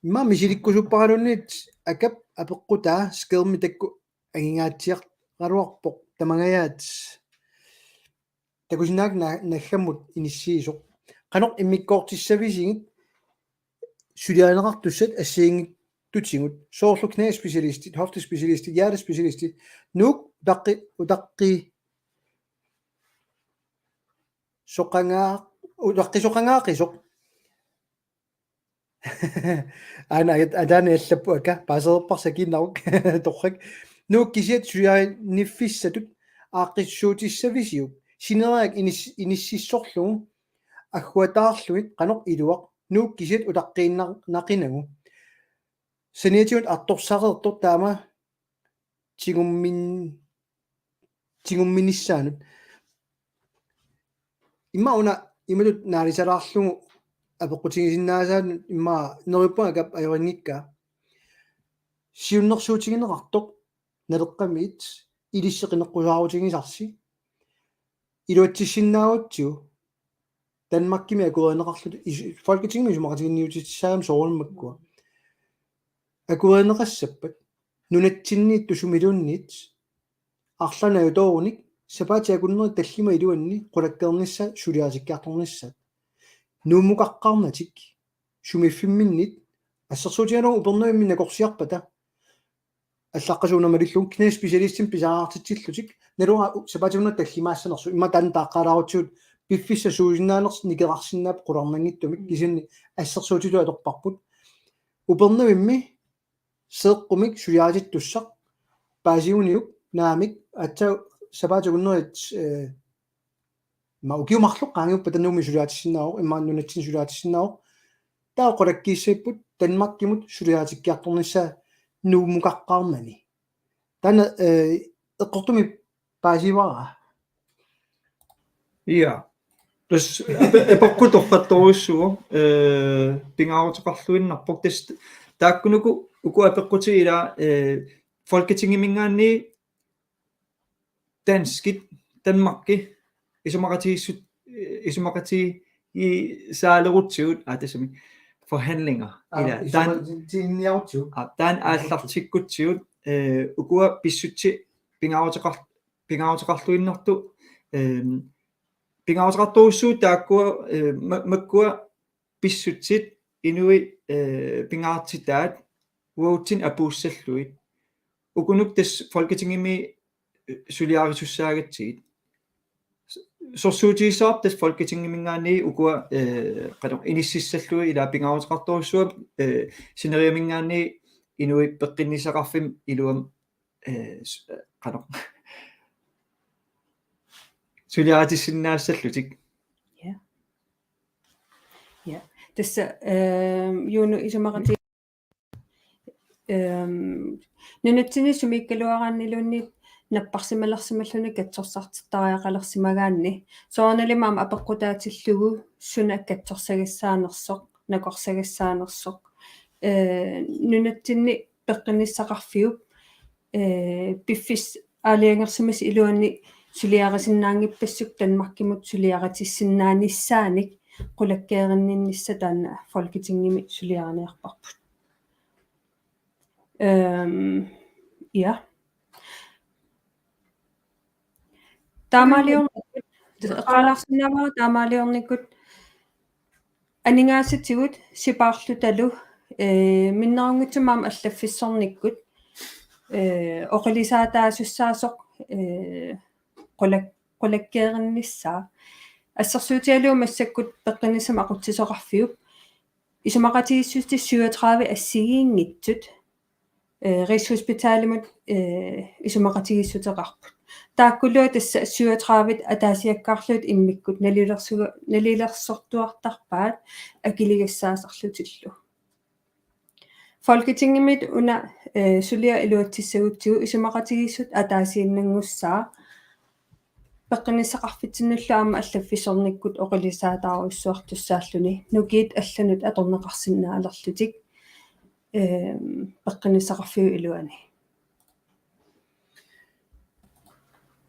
immaqa misilikkusupparaluunniit Akap apeqqutaa skærmi taakku angingaatsiaraluarpoq tamangajaat. Takusinnaavat na-, naggammut inissiisoq. Qanoq immikkoortissavisigit suliarineqartussat assigiinngitsutigut. Soorlu knæspecialistit, hoftespecialistit, hjertespecialistit. Nuuk utaqqi-, utaqqi-, soqangaa-, utaqqisoqangaaqisoq. Aana, at-, ataani allappoq Aka, paasereerparsi akiinnaruk, torrak. Nuuk kisiat suliariniffissatut aaqqissuutissavisiuk. Sineriak inis-, inississorlugu agguataarlugit qanoq iluaq. Nuuk kisiat utaqqiinnar-, naqinagu. Saniatigut artorsareertoq taama tigummin-, tigumminissaanut. Immaqa una imatut naalisalaarlugu apeqqutigisinnaasaanut immaqa neriuppunga Akap ajorinngikkaa. Siunnersuutigineqartoq Naleqqamiit ilissi qineqqusaarutigisarsi. Iluatsissinnaagutsigu Danmarkimi akuerineqarluta is-, Folketingimi isumaqatiginniutissagami soorunami makkua. Akuerineqassappat nunatsinniittut sumiluunniit arlaannik ajutoorunik sapaatip akunneri tallimat iluanni qulakkeernissaat suliaritikkiartornissaat. Nuummukaqqaarnatik sumiiffimminnit assersuutigalugu Upernavimmi nakorsiarpata allaqqasuuna malillugu knæspecialistimik pisariaqartitsillutik, naluara u-, sapaatip akunneri tallimaassanersut, immaqa taanna taaqqaalaarutsigu piffissaq suusinnaanersoq nikerarsinnaapput qularnanngitsumik, kisianni assersuutitut atorparput. Upernavimmi seeqqumik suliaritittussaq paasiguniuk naamik aatsaat sapaatip akunnerit, eh, ma ukiut marluk qaangiuppata Nuummi suliaritissinnaavoq, immaqa nunatsinni suliaritissinnaavoq. Taava qulakkiissagipput Danmarkimut suliaritikkiartornissaa Nuummukaqqaarnani. Taanna, eh, eqqortumik paasivara. Ja. Tassa ape-, apeqqut torrattorujussuuvoq, eh, pingaaruteqarluinnarpoq. Tassa taakkunuku uku apeqqutit ila, eh, Folketingiminngaanniit danskit, Danmarki, isumaqatigiissut-, isumaqatigiissaalerutsigu, aa, tassami, forhandlinger. Aa, ila, taan-, isumaqatigiinniarutsigu. Aa, taanna aallartikkutsigu, eh, ukua pissutsit pingaaruteqar-, pingaaruteqarluinnartut, ehm, pingaaruteqartorujussuuvoq taakkua, eh, ma-, makkua pissutsit inuit, eh, pingaartitaat uatsinnut apuussallugit. Ukunuku tassa Folketingimi, eh, suliarisussaagatsigit. S-, sorsuutigissavarput tassa Folketingiminngaanniit ukua, eh, qanoq inississallugit, ila pingaaruteqartorujussuuvoq, eh, sineriamminngaanniit inuit peqqinnissaqarfimmut iluamik, eh, s-, eh, qanoq suliaritissinnaassallutik. Ja. Ja. Tassa, ehm, Juno isumaqati-, ehm, nunatsinni sumiikkaluaraanniluunniit napparsimalersimalluni katsorsartittariaqalersimagaanni. Soorunalimi aamma apeqqutaatillugu suna katsorsagassaanersoq, nakorsagassaanersoq. Eh, nunatsinni peqqinnissaqarfiup, eh, piffissap aalajangersimasap iluani suliarisinnaanngippassuk Danmarkimut suliaritissinnaanissaannik qulakkeerinninnissaq taanna Folketingimi suliariniarparput. Ehm, ja. Taamaalior-, eqqaalaarsinnaavara taamaaliornikkut aningaasatigut sipaarlutalu, eh, minnerunngitsumik aamma allaffissornikkut, eh, oqilisaataasussaasoq, eh, qulak-, qulakkeerinnissaa. Assersuutigalugu massakkut peqqinnissaq aqutsisoqarfiup isumaqatigiissutit syvogtredive assigiinngitsut, øh, Rigshospitalimut, øh, isumaqatigiissuteqarput. Taakkulu tassa syvogtredive ataasiakkaarlugit immikkut nalilersu-, nalilersortuartarpaat akiligassaasarlutillu. Folketingimit una, øh, suliaq iluatsissagutsigu isumaqatigiissut ataasiinnanngussaaq. Peqqinnissaqarfitsinnullu aamma allaffissornikkut oqilisaataarujussuartussaalluni nukiit allanut atorneqarsinnaalerlutik, øh, peqqinnissaqarfiup iluani.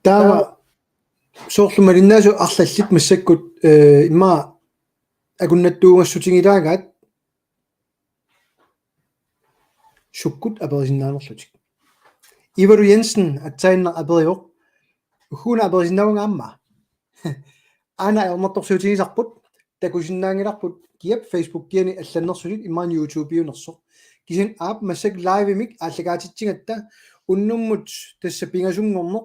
Taava soorlu malinnaasut arlallit massakkut, øh, immaqa akunnattuugassutigilaagaat sukkut aperisinnaanerlutik. Ivalu Jensen aatsaannaq aperivoq: Ugguuna aperisinnaavunga aamma? Aana ajornartorsiutigisarput, takusinnaanngilarput kiap Facebookiani allannersutit imaluunniit YouTubeiunersoq. Kisianni aap massakkut live-imik aallakaatitsigatta unnummut tassa pingasunngorneq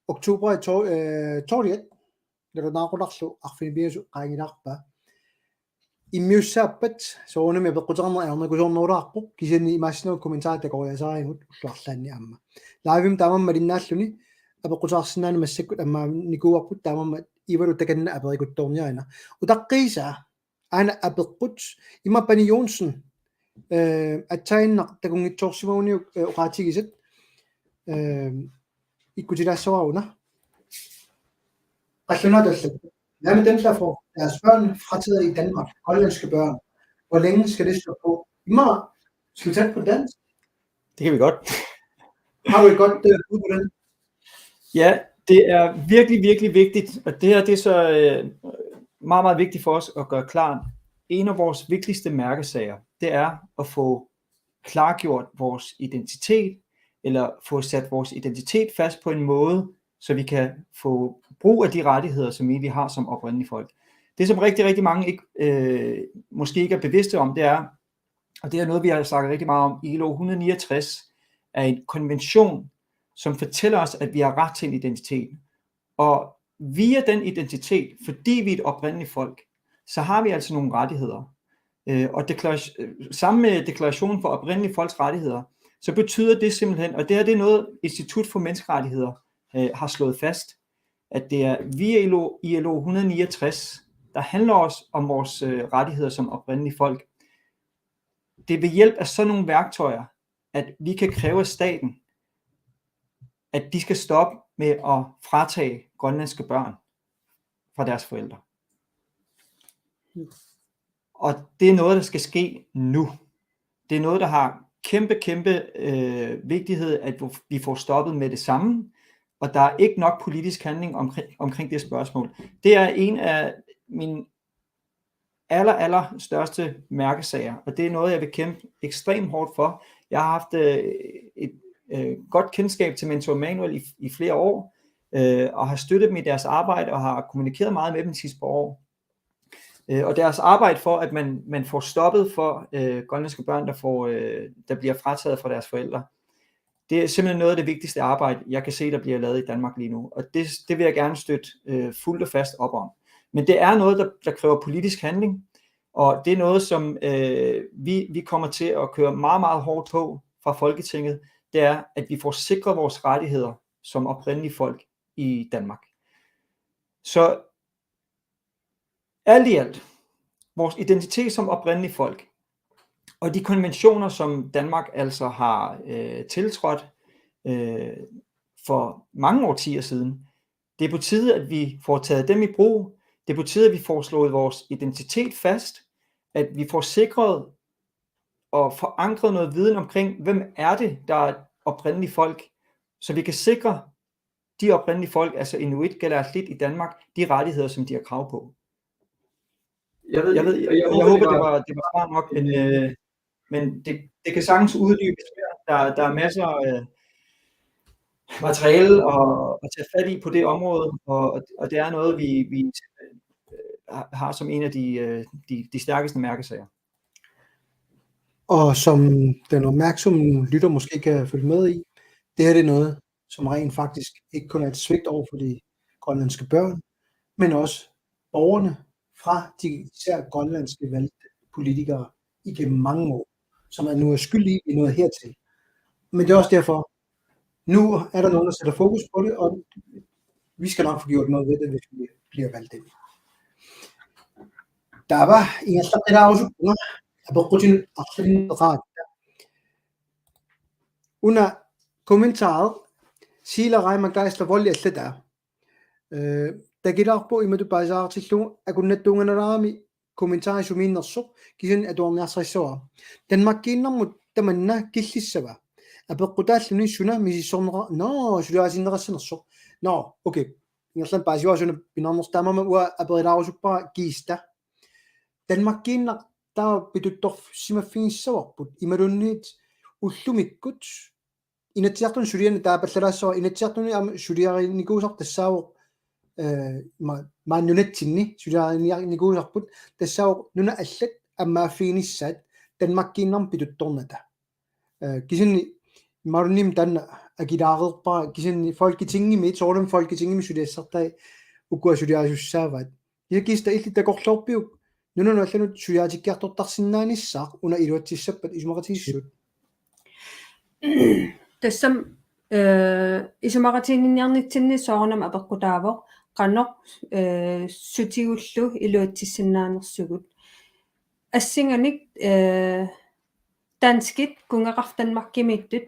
oktoberip to-, øh, tolviat, nalunaaqutaq arfineq-pingasut qaangilaarpaa. Immiussaappat soorunami apeqquteqarneq ajornakusoornerulaarpoq, kisianni imaassinnaavutit kommentarit takoriasaarigut ullut arlaanni aamma. Live-imi taamaammat malinnaalluni apeqquteqarsinnaaneq massakkut ammaanikuuarput, taamaammat Ivalu takanna aperikuttoorniarina. Utaqqiisaa aana apeqqut, immaqa Pani Johnsen, øh, aatsaannaq takunngitsiarsimaguniuk, øh, oqaatigisat, øh, ikkutilaassavara una. Qallunaatut allat. Hvad med dem, der får deres børn frataget i Danmark? Grønlandske børn. Hvor længe skal det stå på? Immaqa, skal vi tage det på dansk? Det kan vi godt. Har du et godt, øh, bud på den? Ja, det er virkelig, virkelig vigtigt, og det her, det er så, øh, meget, meget vigtigt for os at gøre klart. En af vores vigtigste mærkesager, det er at få klargjort vores identitet, eller få sat vores identitet fast på en måde, så vi kan få brug af de rettigheder, som vi egentlig har som oprindelige folk. Det, som rigtig, rigtig mange ikke, øh, måske ikke er bevidste om, det er, og det er noget, vi har snakket rigtig meget om, I L O hundrede niogtres er en konvention, som fortæller os, at vi har ret til en identitet. Og via den identitet, fordi vi er et oprindeligt folk, så har vi altså nogle rettigheder. Øh, og deklaration, øh, sammen med deklarationen for oprindelige folks rettigheder, så betyder det simpelthen, og det her, det er noget, Institut for Menneskerettigheder, øh, har slået fast, at det er via I L O, I L O hundrede niogtres, der handler også om vores, øh, rettigheder som oprindelige folk. Det er ved hjælp af sådan nogle værktøjer, at vi kan kræve af staten, at de skal stoppe med at fratage grønlandske børn fra deres forældre. Og det er noget, der skal ske nu. Det er noget, der har kæmpe, kæmpe, øh, vigtighed, at vi får stoppet med det samme. Og der er ikke nok politisk handling omkring, omkring det spørgsmål. Det er en af mine aller, aller største mærkesager, og det er noget, jeg vil kæmpe ekstremt hårdt for. Jeg har haft, øh, et, øh, godt kendskab til Mentor Immanuel i, i flere år, øh, og har støttet dem i deres arbejde, og har kommunikeret meget med dem de sidste par år. Øh, og deres arbejde for, at man, man får stoppet for, øh, grønlandske børn, der får, øh, der bliver frataget fra deres forældre. Det er simpelthen noget af det vigtigste arbejde, jeg kan se, der bliver lavet i Danmark lige nu. Og det, det vil jeg gerne støtte, øh, fuldt og fast op om. Men det er noget, der, der kræver politisk handling, og det er noget, som, øh, vi, vi kommer til at køre meget, meget hårdt på fra Folketinget. Det er, at vi får sikret vores rettigheder som oprindelige folk i Danmark. Så alt i alt, vores identitet som oprindelige folk, og de konventioner, som Danmark altså har, øh, tiltrådt, øh, for mange årtier siden, det er på tide, at vi får taget dem i brug. Det er på tide, at vi får slået vores identitet fast, at vi får sikret og forankret noget viden omkring, hvem er det, der er oprindelige folk, så vi kan sikre de oprindelige folk, altså inuit, kalaallit i Danmark, de rettigheder, som de har krav på. Jeg ved, jeg, ved, jeg, jeg, jeg håber, det var, det var svar nok, men, øh, men det, det kan sagtens uddybes mere. Der, der er masser af, øh, materiale at, at tage fat i på det område, og, og det er noget, vi, vi, øh, har, har som en af de, øh, de, de stærkeste mærkesager. Og som den opmærksomme lytter måske kan følge med i, det her, det er noget, som rent faktisk ikke kun er et svigt over for de grønlandske børn, men også borgerne fra de især grønlandske valgte politikere igennem mange år, som er nu er skyld i, at vi er nået hertil. Men det er også derfor, nu er der nogen, der sætter fokus på det, og vi skal nok få gjort noget ved det, hvis vi bliver valgt ind. Taava ingerlaqqilaarusuppara apeqqutinut arlalinneqaratta. Una kommentar Siila Raima Geisler Vold allataa. Eh, takilaarpoq imatut paasisaartillugu akunnattuunganalaarami kommentarit sumiinnersoq kisianni atuarniarsarissavara. Danmarkiinnarmut tamanna killissava. Apeqqutaalluni suna misissorneqa-, nå, suliaritinneqassanersoq. Nå, okay. Ingerlaannaq paasivara suna pingaarnersoq, taamaammat uanga aperilaarusuppara Kiista. Danmarkiinnaq taava pituttorsimaffigissavarput imaluunniit ullumikkut Inatsisartuni suliani taapallalaassavara, Inatsisartuni aamma suliarinikuusarput tassaavoq, eh, ma-, maani nunatsinni suliarinikuusarput tassaavoq nunat allat ammaaffiginissaat Danmarkiinnarmut pituttornata. Eh, kisianni imaluunniit taanna akilaareerpara kisianni Folketingimi, soorunami Folketingimi suliassartai ukua suliarisussaavaat. Kiista illit takorloorpiuk nunanut allanut suliatikkiartortarsinnaanissaaq una iluatsissappat isumaqatigiissut? Tassami, eh, isumaqatiginninniarnitsinni soorunami apeqqutaavoq qanoq, eh, sutigullu iluatsissinnaanersugut. Assinganik, eh, danskit kunngeqarfik Danmarkimiittut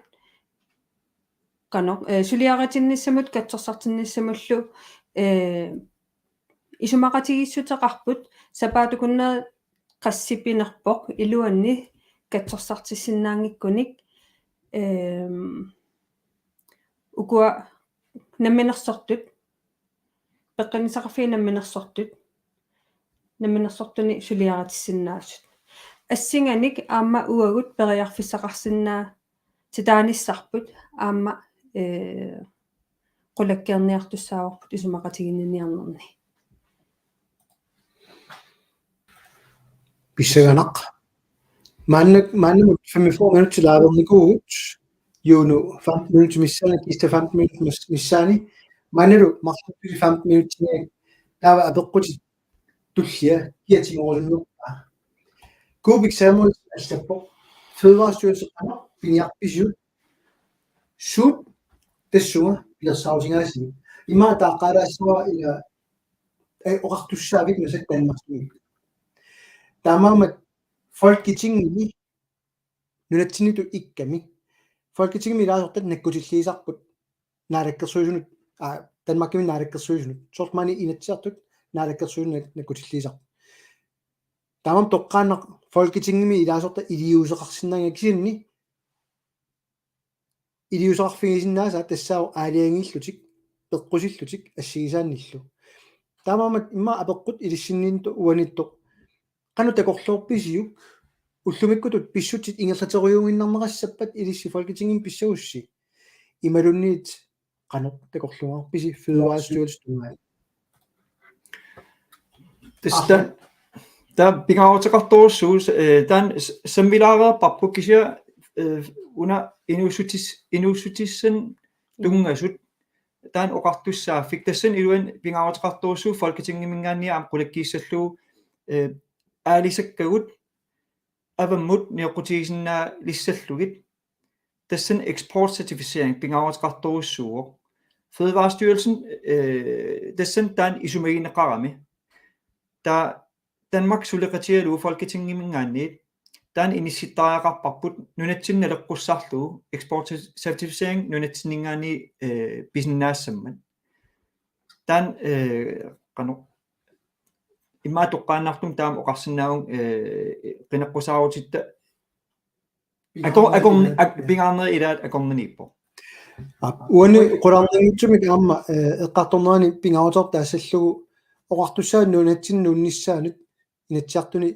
qanoq, eh, suliaritinnissamut katsorsartinnissamullu, eh, isumaqatigiissuteqarput sapaatip-akunneri qassipinerpoq iluanni katsorsartissinnaanngikkunik, ehm, ukua namminersortut, peqqinnissaqarfiit namminersortut, namminersortuni suliaritissinnaasut. Assinganik aamma uagut periarfissaqarsinnaatitaanissarput aamma, eh, qulakkeerniartussaavarput isumaqatiginninniarnerni. Pissanganaq. Maanna, maannamut femogfyrre minutsit laavernikuugut. Juno femten minutsit missaani, Kiista femten minutsit mis-, missaani. Maannalu marluk femten minutsit. Taava apeqqutit tullia kia tigurusunnerpaa. Kuupik Samuelsen allappoq: Fødevarestyrelsen qanoq piniarpisiuk? Suut tassunga pilersaarusinnaasigit? Ima taaqqalaassavara ila, eh, oqartussaavik massakkut Danmarkimi. Taamaammat Folketingimi nunatsinniittoq ikkami. Folketingimi ilaasortat nakkutilliisarput naalakkersuisunut, aa, Danmarkimi naalakkersuisunut. Soorlu maani Inatsisartut naalakkersuisunut nak-, nakkutilliisarput. Taamaammat toqqaannaq Folketingimi ilaasortat iliuuseqarsinnaanngillat kisianni iliuuseqarfigisinnaasaat tassaavoq aalajangiillutik, peqqusillutik assigisaannillu. Taamaammat immaqa apeqqut ilissinniittoq uaniittoq: Qanoq takorloorpisiuk ullumikkutut pissutsit ingerlaterujuunnginneqassappat ilissi Folketingimi pissagussi? Imaluunniit qanoq takorluugarpisi Fødevarestyrelsen tungaanut? Tassa ta-, taanna pingaaruteqartorujussuuvoq, eh, taanna s-, sammilaareerparput kisianni, eh, una inuussutis-, inuussutissanik tunngasut taanna oqartussaaffik. Tassani iluani pingaaruteqartorujussuuvoq Folketingiminngaanniit aamma qulakkiissallugu, eh, aalisakkagut avammut nioqqutigisinnaalissallugit. Tassani eksportcertificering pingaaruteqartorujussuuvoq. Fødevarestyrelsen, eh, tassani taanna isumagineqarami. Taava Danmark suleqatigalugu Folketingiminngaanniit taanna inissittariaqarparput nunatsinni naleqqussarlugu eksportcertificering nunatsinninngaanniit, eh, pisinnaassammat. Taanna, eh, qanoq, immaqa toqqaannartumik taama oqarsinnaavunga, eh, qineqqusaarutitta akor-, akor-, ak-, pingaarnerit ilaat akornanniippoq. Aap, uani qularnanngitsumik aamma, eh, eqqartornerani pingaaruteqarpoq taassallugu oqartussaaffik nunatsinni nuunnissaanut Inatsisartuni,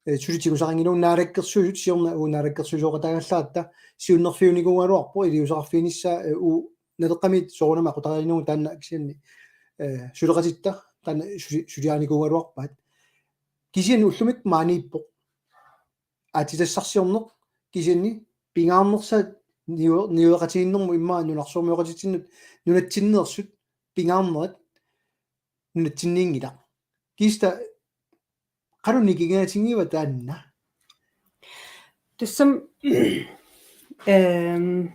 eh, suli tigusarinngilagut. Naalakkersuisut siorna uagut naalakkersuisooqataagallaaratta siunnerfiunikuugaluarpoq iliuuseqarfiginissaa, eh, uagut Naleqqamiit soorunami aqutariinnagu taanna kisianni, eh, suleqatitta taanna suli-, suliarinikuugaluarpaat. Kisianni ullumikkut maaniippoq aatsitassarsiorneq, kisianni pingaarnersaat niu-, niueqatigiinnermut immaqa nunarsuarmioqatitsinnut nunatsinneersut pingaarnerat nunatsinniinngilaq. Kista qanoq nikingaatigiva taanna? Tassami ehm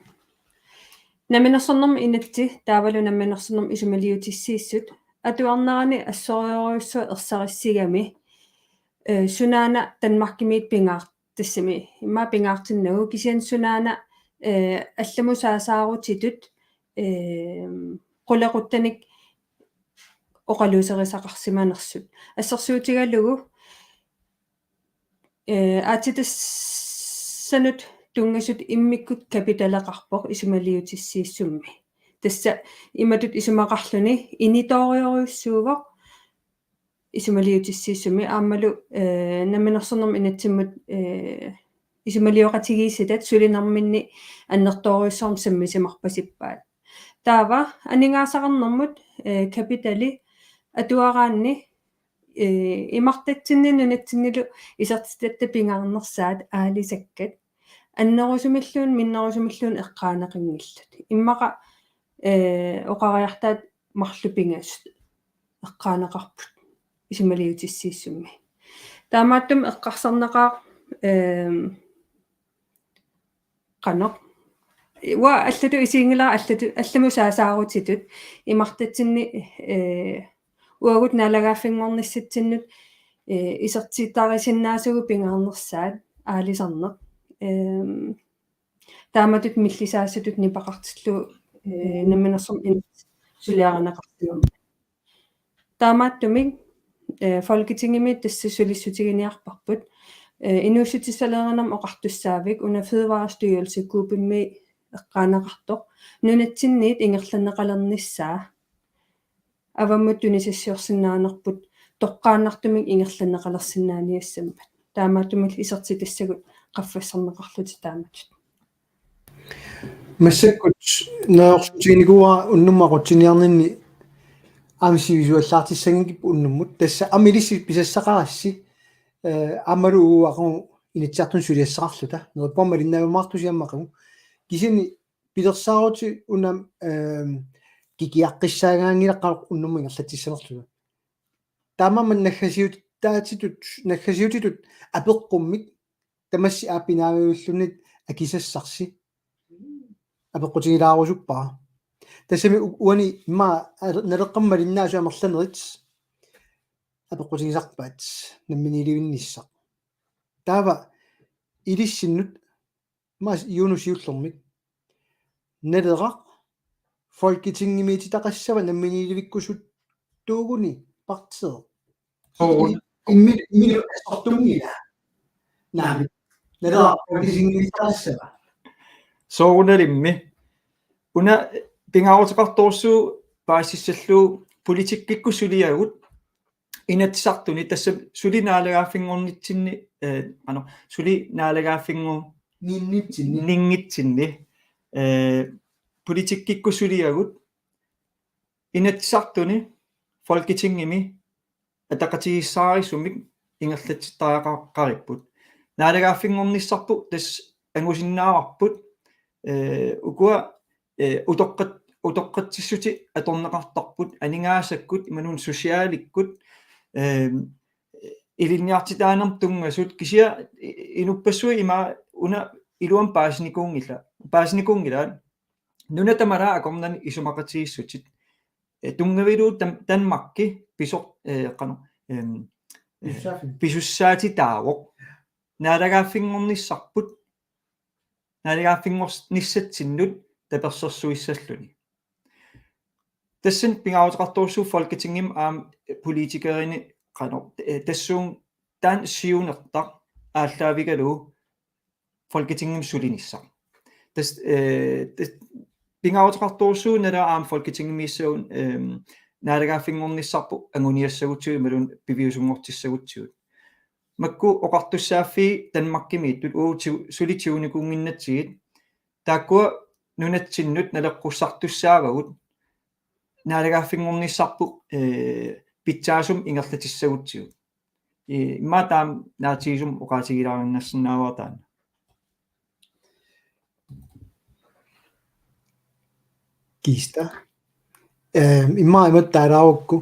Namminersornermut Inatsit taavalu Namminersornermut Isumaliutissiissut atuarnerani assorujussuaq ersarissigami, eh, sunaana Danmarkimiit pingaar-, tassami immaqa pingaartinnagu kisianni sunaana, eh, allamut saasaarutitut, eh, qulequttanik oqaluuserisaqarsimanersut. Assersuutigalugu, eh, aatsitassanut tunngasut immikkut kapitaleqarpoq Isumaliutissiissummi. Tassa imatut isumaqarluni initoorujussuuvoq Isumaliutissiissummi aammalu, eh, Namminersornermut Inatsimmut, eh, isumalioqatigiissitat sulinerminni annertoorujussuarmik sammisimarpasippaat. Taava aningaasaqarnermut, eh, kapitali atuaraanni, eh, imartatsinni nunatsinnilu isertitatta pingaarnersaat aalisakkat annerusumilluunniit minnerusumilluunniit eqqaaneqanngillat. Immaqa, eh, oqariartaat marluk pingasut eqqaaneqarput Isumaliutissiissummi. Taamaattumik eqqarsarneqaaq, ehm, qanoq. Uanga allatut isiginngilara allatut, allamut saasaarutitut imartatsinni, eh, uagut naalagaaffinngornissatsinnut, eh, isertitarisinnaasugut pingaarnersaat aalisarneq. Ehm, taamatut millisaassutut nipeqartillugu, eh, Namminersornermut Inatsit suliarineqarsimammat. Taamaattumik, eh, Folketingimi tassa sulissutiginiarparput. Eh, inuussutissalerinermut oqartussaavik una Fødevarestyrelse Coopimi eqqaaneqartoq nunatsinniit ingerlanneqalernissaa. Avammut tunisassiorsinnaanerput toqqaannartumik ingerlanneqalersinnaaniassammat. Taamaattumillu isertitassagut qaffassarneqarlutik taamatut. Massakkut neriorsuutiginikuuara unnummut aqutsiniarninni aamma sivisuallaartissanngikkipput unnummut. Tassa aamma ilissi pisassaqarassi, eh, aammalu uagut Inatsisartuni suliassaqarluta. Neriuppunga malinnaajumaartusi aamma aqagu. Kisianni pilersaarutit una, ehm, kikiaqqissaagaanngilaq qanoq unnummut ingerlatsissanerluta. Taamaammat naggasiutaatitut, naggasiutitut apeqqummik tamassi aap pinaaviulluunniit akisassarsi apeqqutigilaarusuppara. Tassami u-, uani immaqa al-, naleqqammut malinnaasut amerlanerit apeqqutigisarpaat namminiilivinnissaq. Taava ilissinnut maas Juno siullermik. Naleraq Folketingimiititaqassava namminiilivikkusuttuuguni partiit? Soorun-, immi-, imminut assortunngila. Naamik. Naleraq Folketingimiititaqassava? Soorunalimi. Una pingaaruteqartorujussuuvoq paasissallugu politikkikkut suliagut Inatsisartuni tassa suli naalagaaffinngornitsinni, eh, ano, suli naalagaaffinngor-, ninngitsinni, ninngitsinni, eh, politikkikkut suliagut Inatsisartuni Folketingimi ataqatigiissaarisumik ingerlatsittariaqaripput. Naalagaaffinngornissarput tassa angusinnaavarput, eh, ukua, eh, utoqqat-, utoqqatsissutit atorneqartarput, aningaasakkut, imaluunniit socialikkut, eh, ilinniartitaanermut tunngasut, kisianni i-, inuppassuit ima una iluamik paasinikuunngila-, paasinikuunngilaat, nunat tamarmik akornanni isumaqatigiissutit. Eh, tunngavilu Dan-, Danmarki piso-, eh, qanoq, em, eh, pisussaaffimmik, pisussaatitaavoq. Naalagaaffinngornissarput, naalagaaffinngornissatsinnut tapersersuissalluni. Tassani pingaaruteqartorujussuuvoq Folketingimi aamma politikerinit qanoq, eh, tassuuna taanna siunertaq aallaavigalugu Folketingimi sulinissaq. Tassa, eh, tas-, pingaaruteqartorujussuuvoq nalaa aamma Folketingimiissagut, ehm, naalagaaffinngornissarput anguniassagutsigu imaluunniit piviusunngortissagutsigu. Makku oqartussaaffii Danmarkimiittut uagut tiu-, suli tigunikuunnginnatsigit, taakkua nunatsinnut naleqqussartussaavagut naalagaaffinngornissarput, eh, pitsaasumik ingerlatissagutsigu. Eh, immaqa taama naatigisumik oqaatigilaarinnassinnaavara taanna. Kista. Eh, immaqa imatut taalaarukku.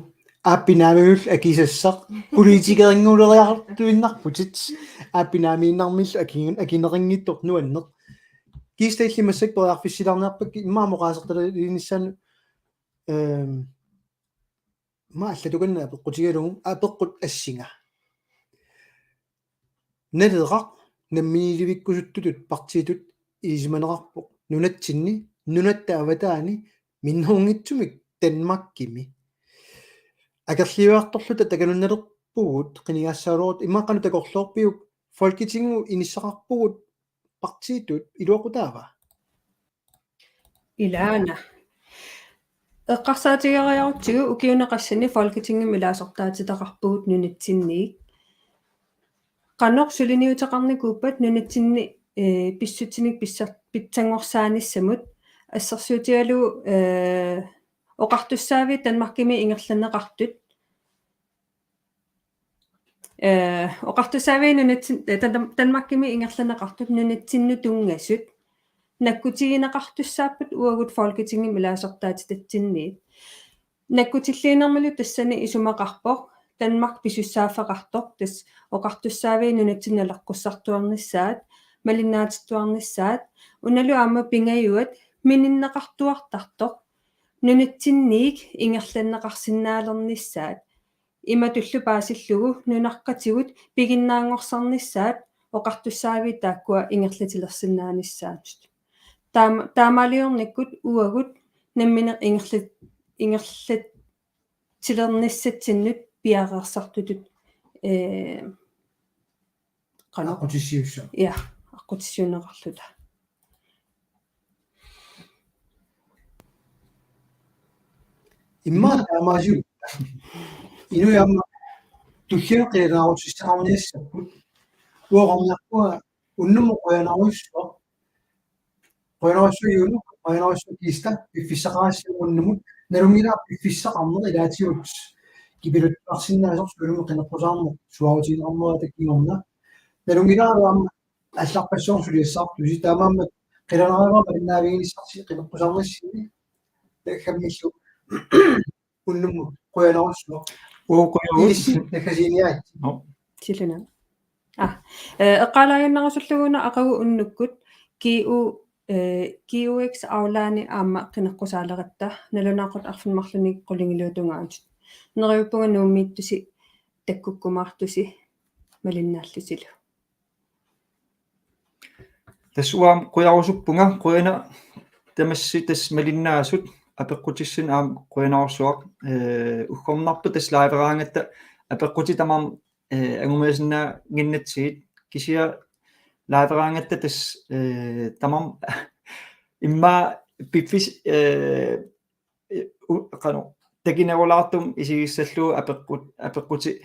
Aappinaamillu akisassaq. Politikerinnguleriartuinnarputit. Aappinaamiinnarmillu aki-, akineqanngitsoq nuanneq. Kiista, illit massakkut periarfissilaarniarpakka immaqa oqaasertalinissaanut, ehm, ma allatukanna apeqqutigalugu apeqqut assinga. Naleraq namminiilivikkusuttutut partiitut ilisimaneqarpoq nunatsinni, nunatta avataani, minnerunngitsumik Danmarkimi. Akerliugaluarluta takanunnalerpugut, qinigaassagaluarutta, immaqa qanoq takorloorpiuk, Folketingimut inissaqarpugut partiitut, iluaqutaava? Ilaana. Eqqarsaatigeriarutsigu ukiuni qassini Folketingimi ilaasortaatitaqarpugut nunatsinniit. Qanoq suliniuteqarnikuuppat nunatsinni, eh, pissutsinik pissa-, pitsanngorsaanissamut, assersuutigalugu, eh, oqartussaaviit Danmarkimi ingerlanneqartut. Eh, oqartussaaviit nunatsin-, eh, Dan-, Danmarkimi ingerlanneqartut nunatsinnut tunngasut nakkutigineqartussaapput uagut Folketingimi ilaasortaatitatsinniit. Nakkutilliinermilu tassani isumaqarpoq Danmark pisussaaffeqartoq, tassa oqartussaaviit nunatsinni naleqqussartuarnissaat, malinnaatittuarnissaat, unalu aamma pingajuat mininneqartuartartoq, nunatsinniit ingerlanneqarsinnaalernissaat, imatullu paasillugu nunaqatigut piginnaanngorsarnissaat, oqartussaaviit taakkua ingerlatilersinnaanissaannut. Taama-, taamaaliornikkut uagut nammineq ingerlat-, ingerlatsilernissatsinnut piareersartutut, eh, qanoq. Aqqutissiuussaaq. Ja, aqqutissiuunneqarluta. Immaqa taamaasiuk. Inuit aamma tullianut qilanaarutissaqarniassapput. Uanga oqarniarpunga unnummut qujanarujussuaq. Qujanarsuaq Juno, qujanarsuaq Kiista, piffissaqarassi unnumut, nalunngilara piffissaqarneq ilaatigut kipiluttuarsinnaasoq sulimmut qineqqusaarneq suaarutigineqarnera takinnginnama. Nalunngilara aamma allarpassuarnik suliassaartusi, taamaammat qilanaarivara malinnaaviginissarsi qineqqusaarnissarsi, taakkununnga unnumut qujanarsuaq. Uu, qujanarsuaq. Ilissi naggasiiniaritsi. Nå. Siluna. Ah, eh, eqqaalaaginnarusullugu una aqagu unnukkut G U, eh, G U X Aulaani aamma qineqqusaaleqatta, nalunaaqutaq arfineq-marlunnik qulingiluat tungaanut. Neriuppunga Nuummiittusi takkukkumaartusi malinnaallutilu. Tassa uanga qujarusuppunga, qujanaq tamassi tassa malinnaasut, apeqqutissinnut aamma qujanarsuaq, eh, uggornarpoq tassa liiveraangatta apeqqutit tamarmik, eh, angumerisinnaannginnatsigit, kisianni liiveraangatta tassa, eh, tamarmik immaqa piffis-, eh, u-, qanoq, takinerulaartumik isigissallugu apeqqut-, apeqqutit,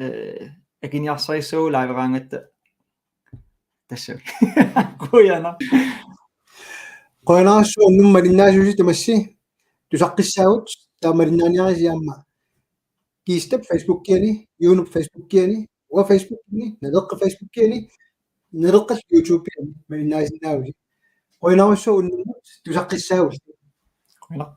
eh, akiniarsarissavagut liiveraangatta. Tassa. Qujanaq. Qujanarsuaq unnuk malinnaasusi tamassi. Tusaqqissaagut, taava malinnaaniarisi aamma Kiistap Facebookiani, Junop Facebookiani, uanga Facebookiani, Naleqqap Facebookiani, Naleqqap YouTubeiani malinnaasinnaavusi. Qujanarsuaq unnummut, tusaqqissaagut. Qujanaq.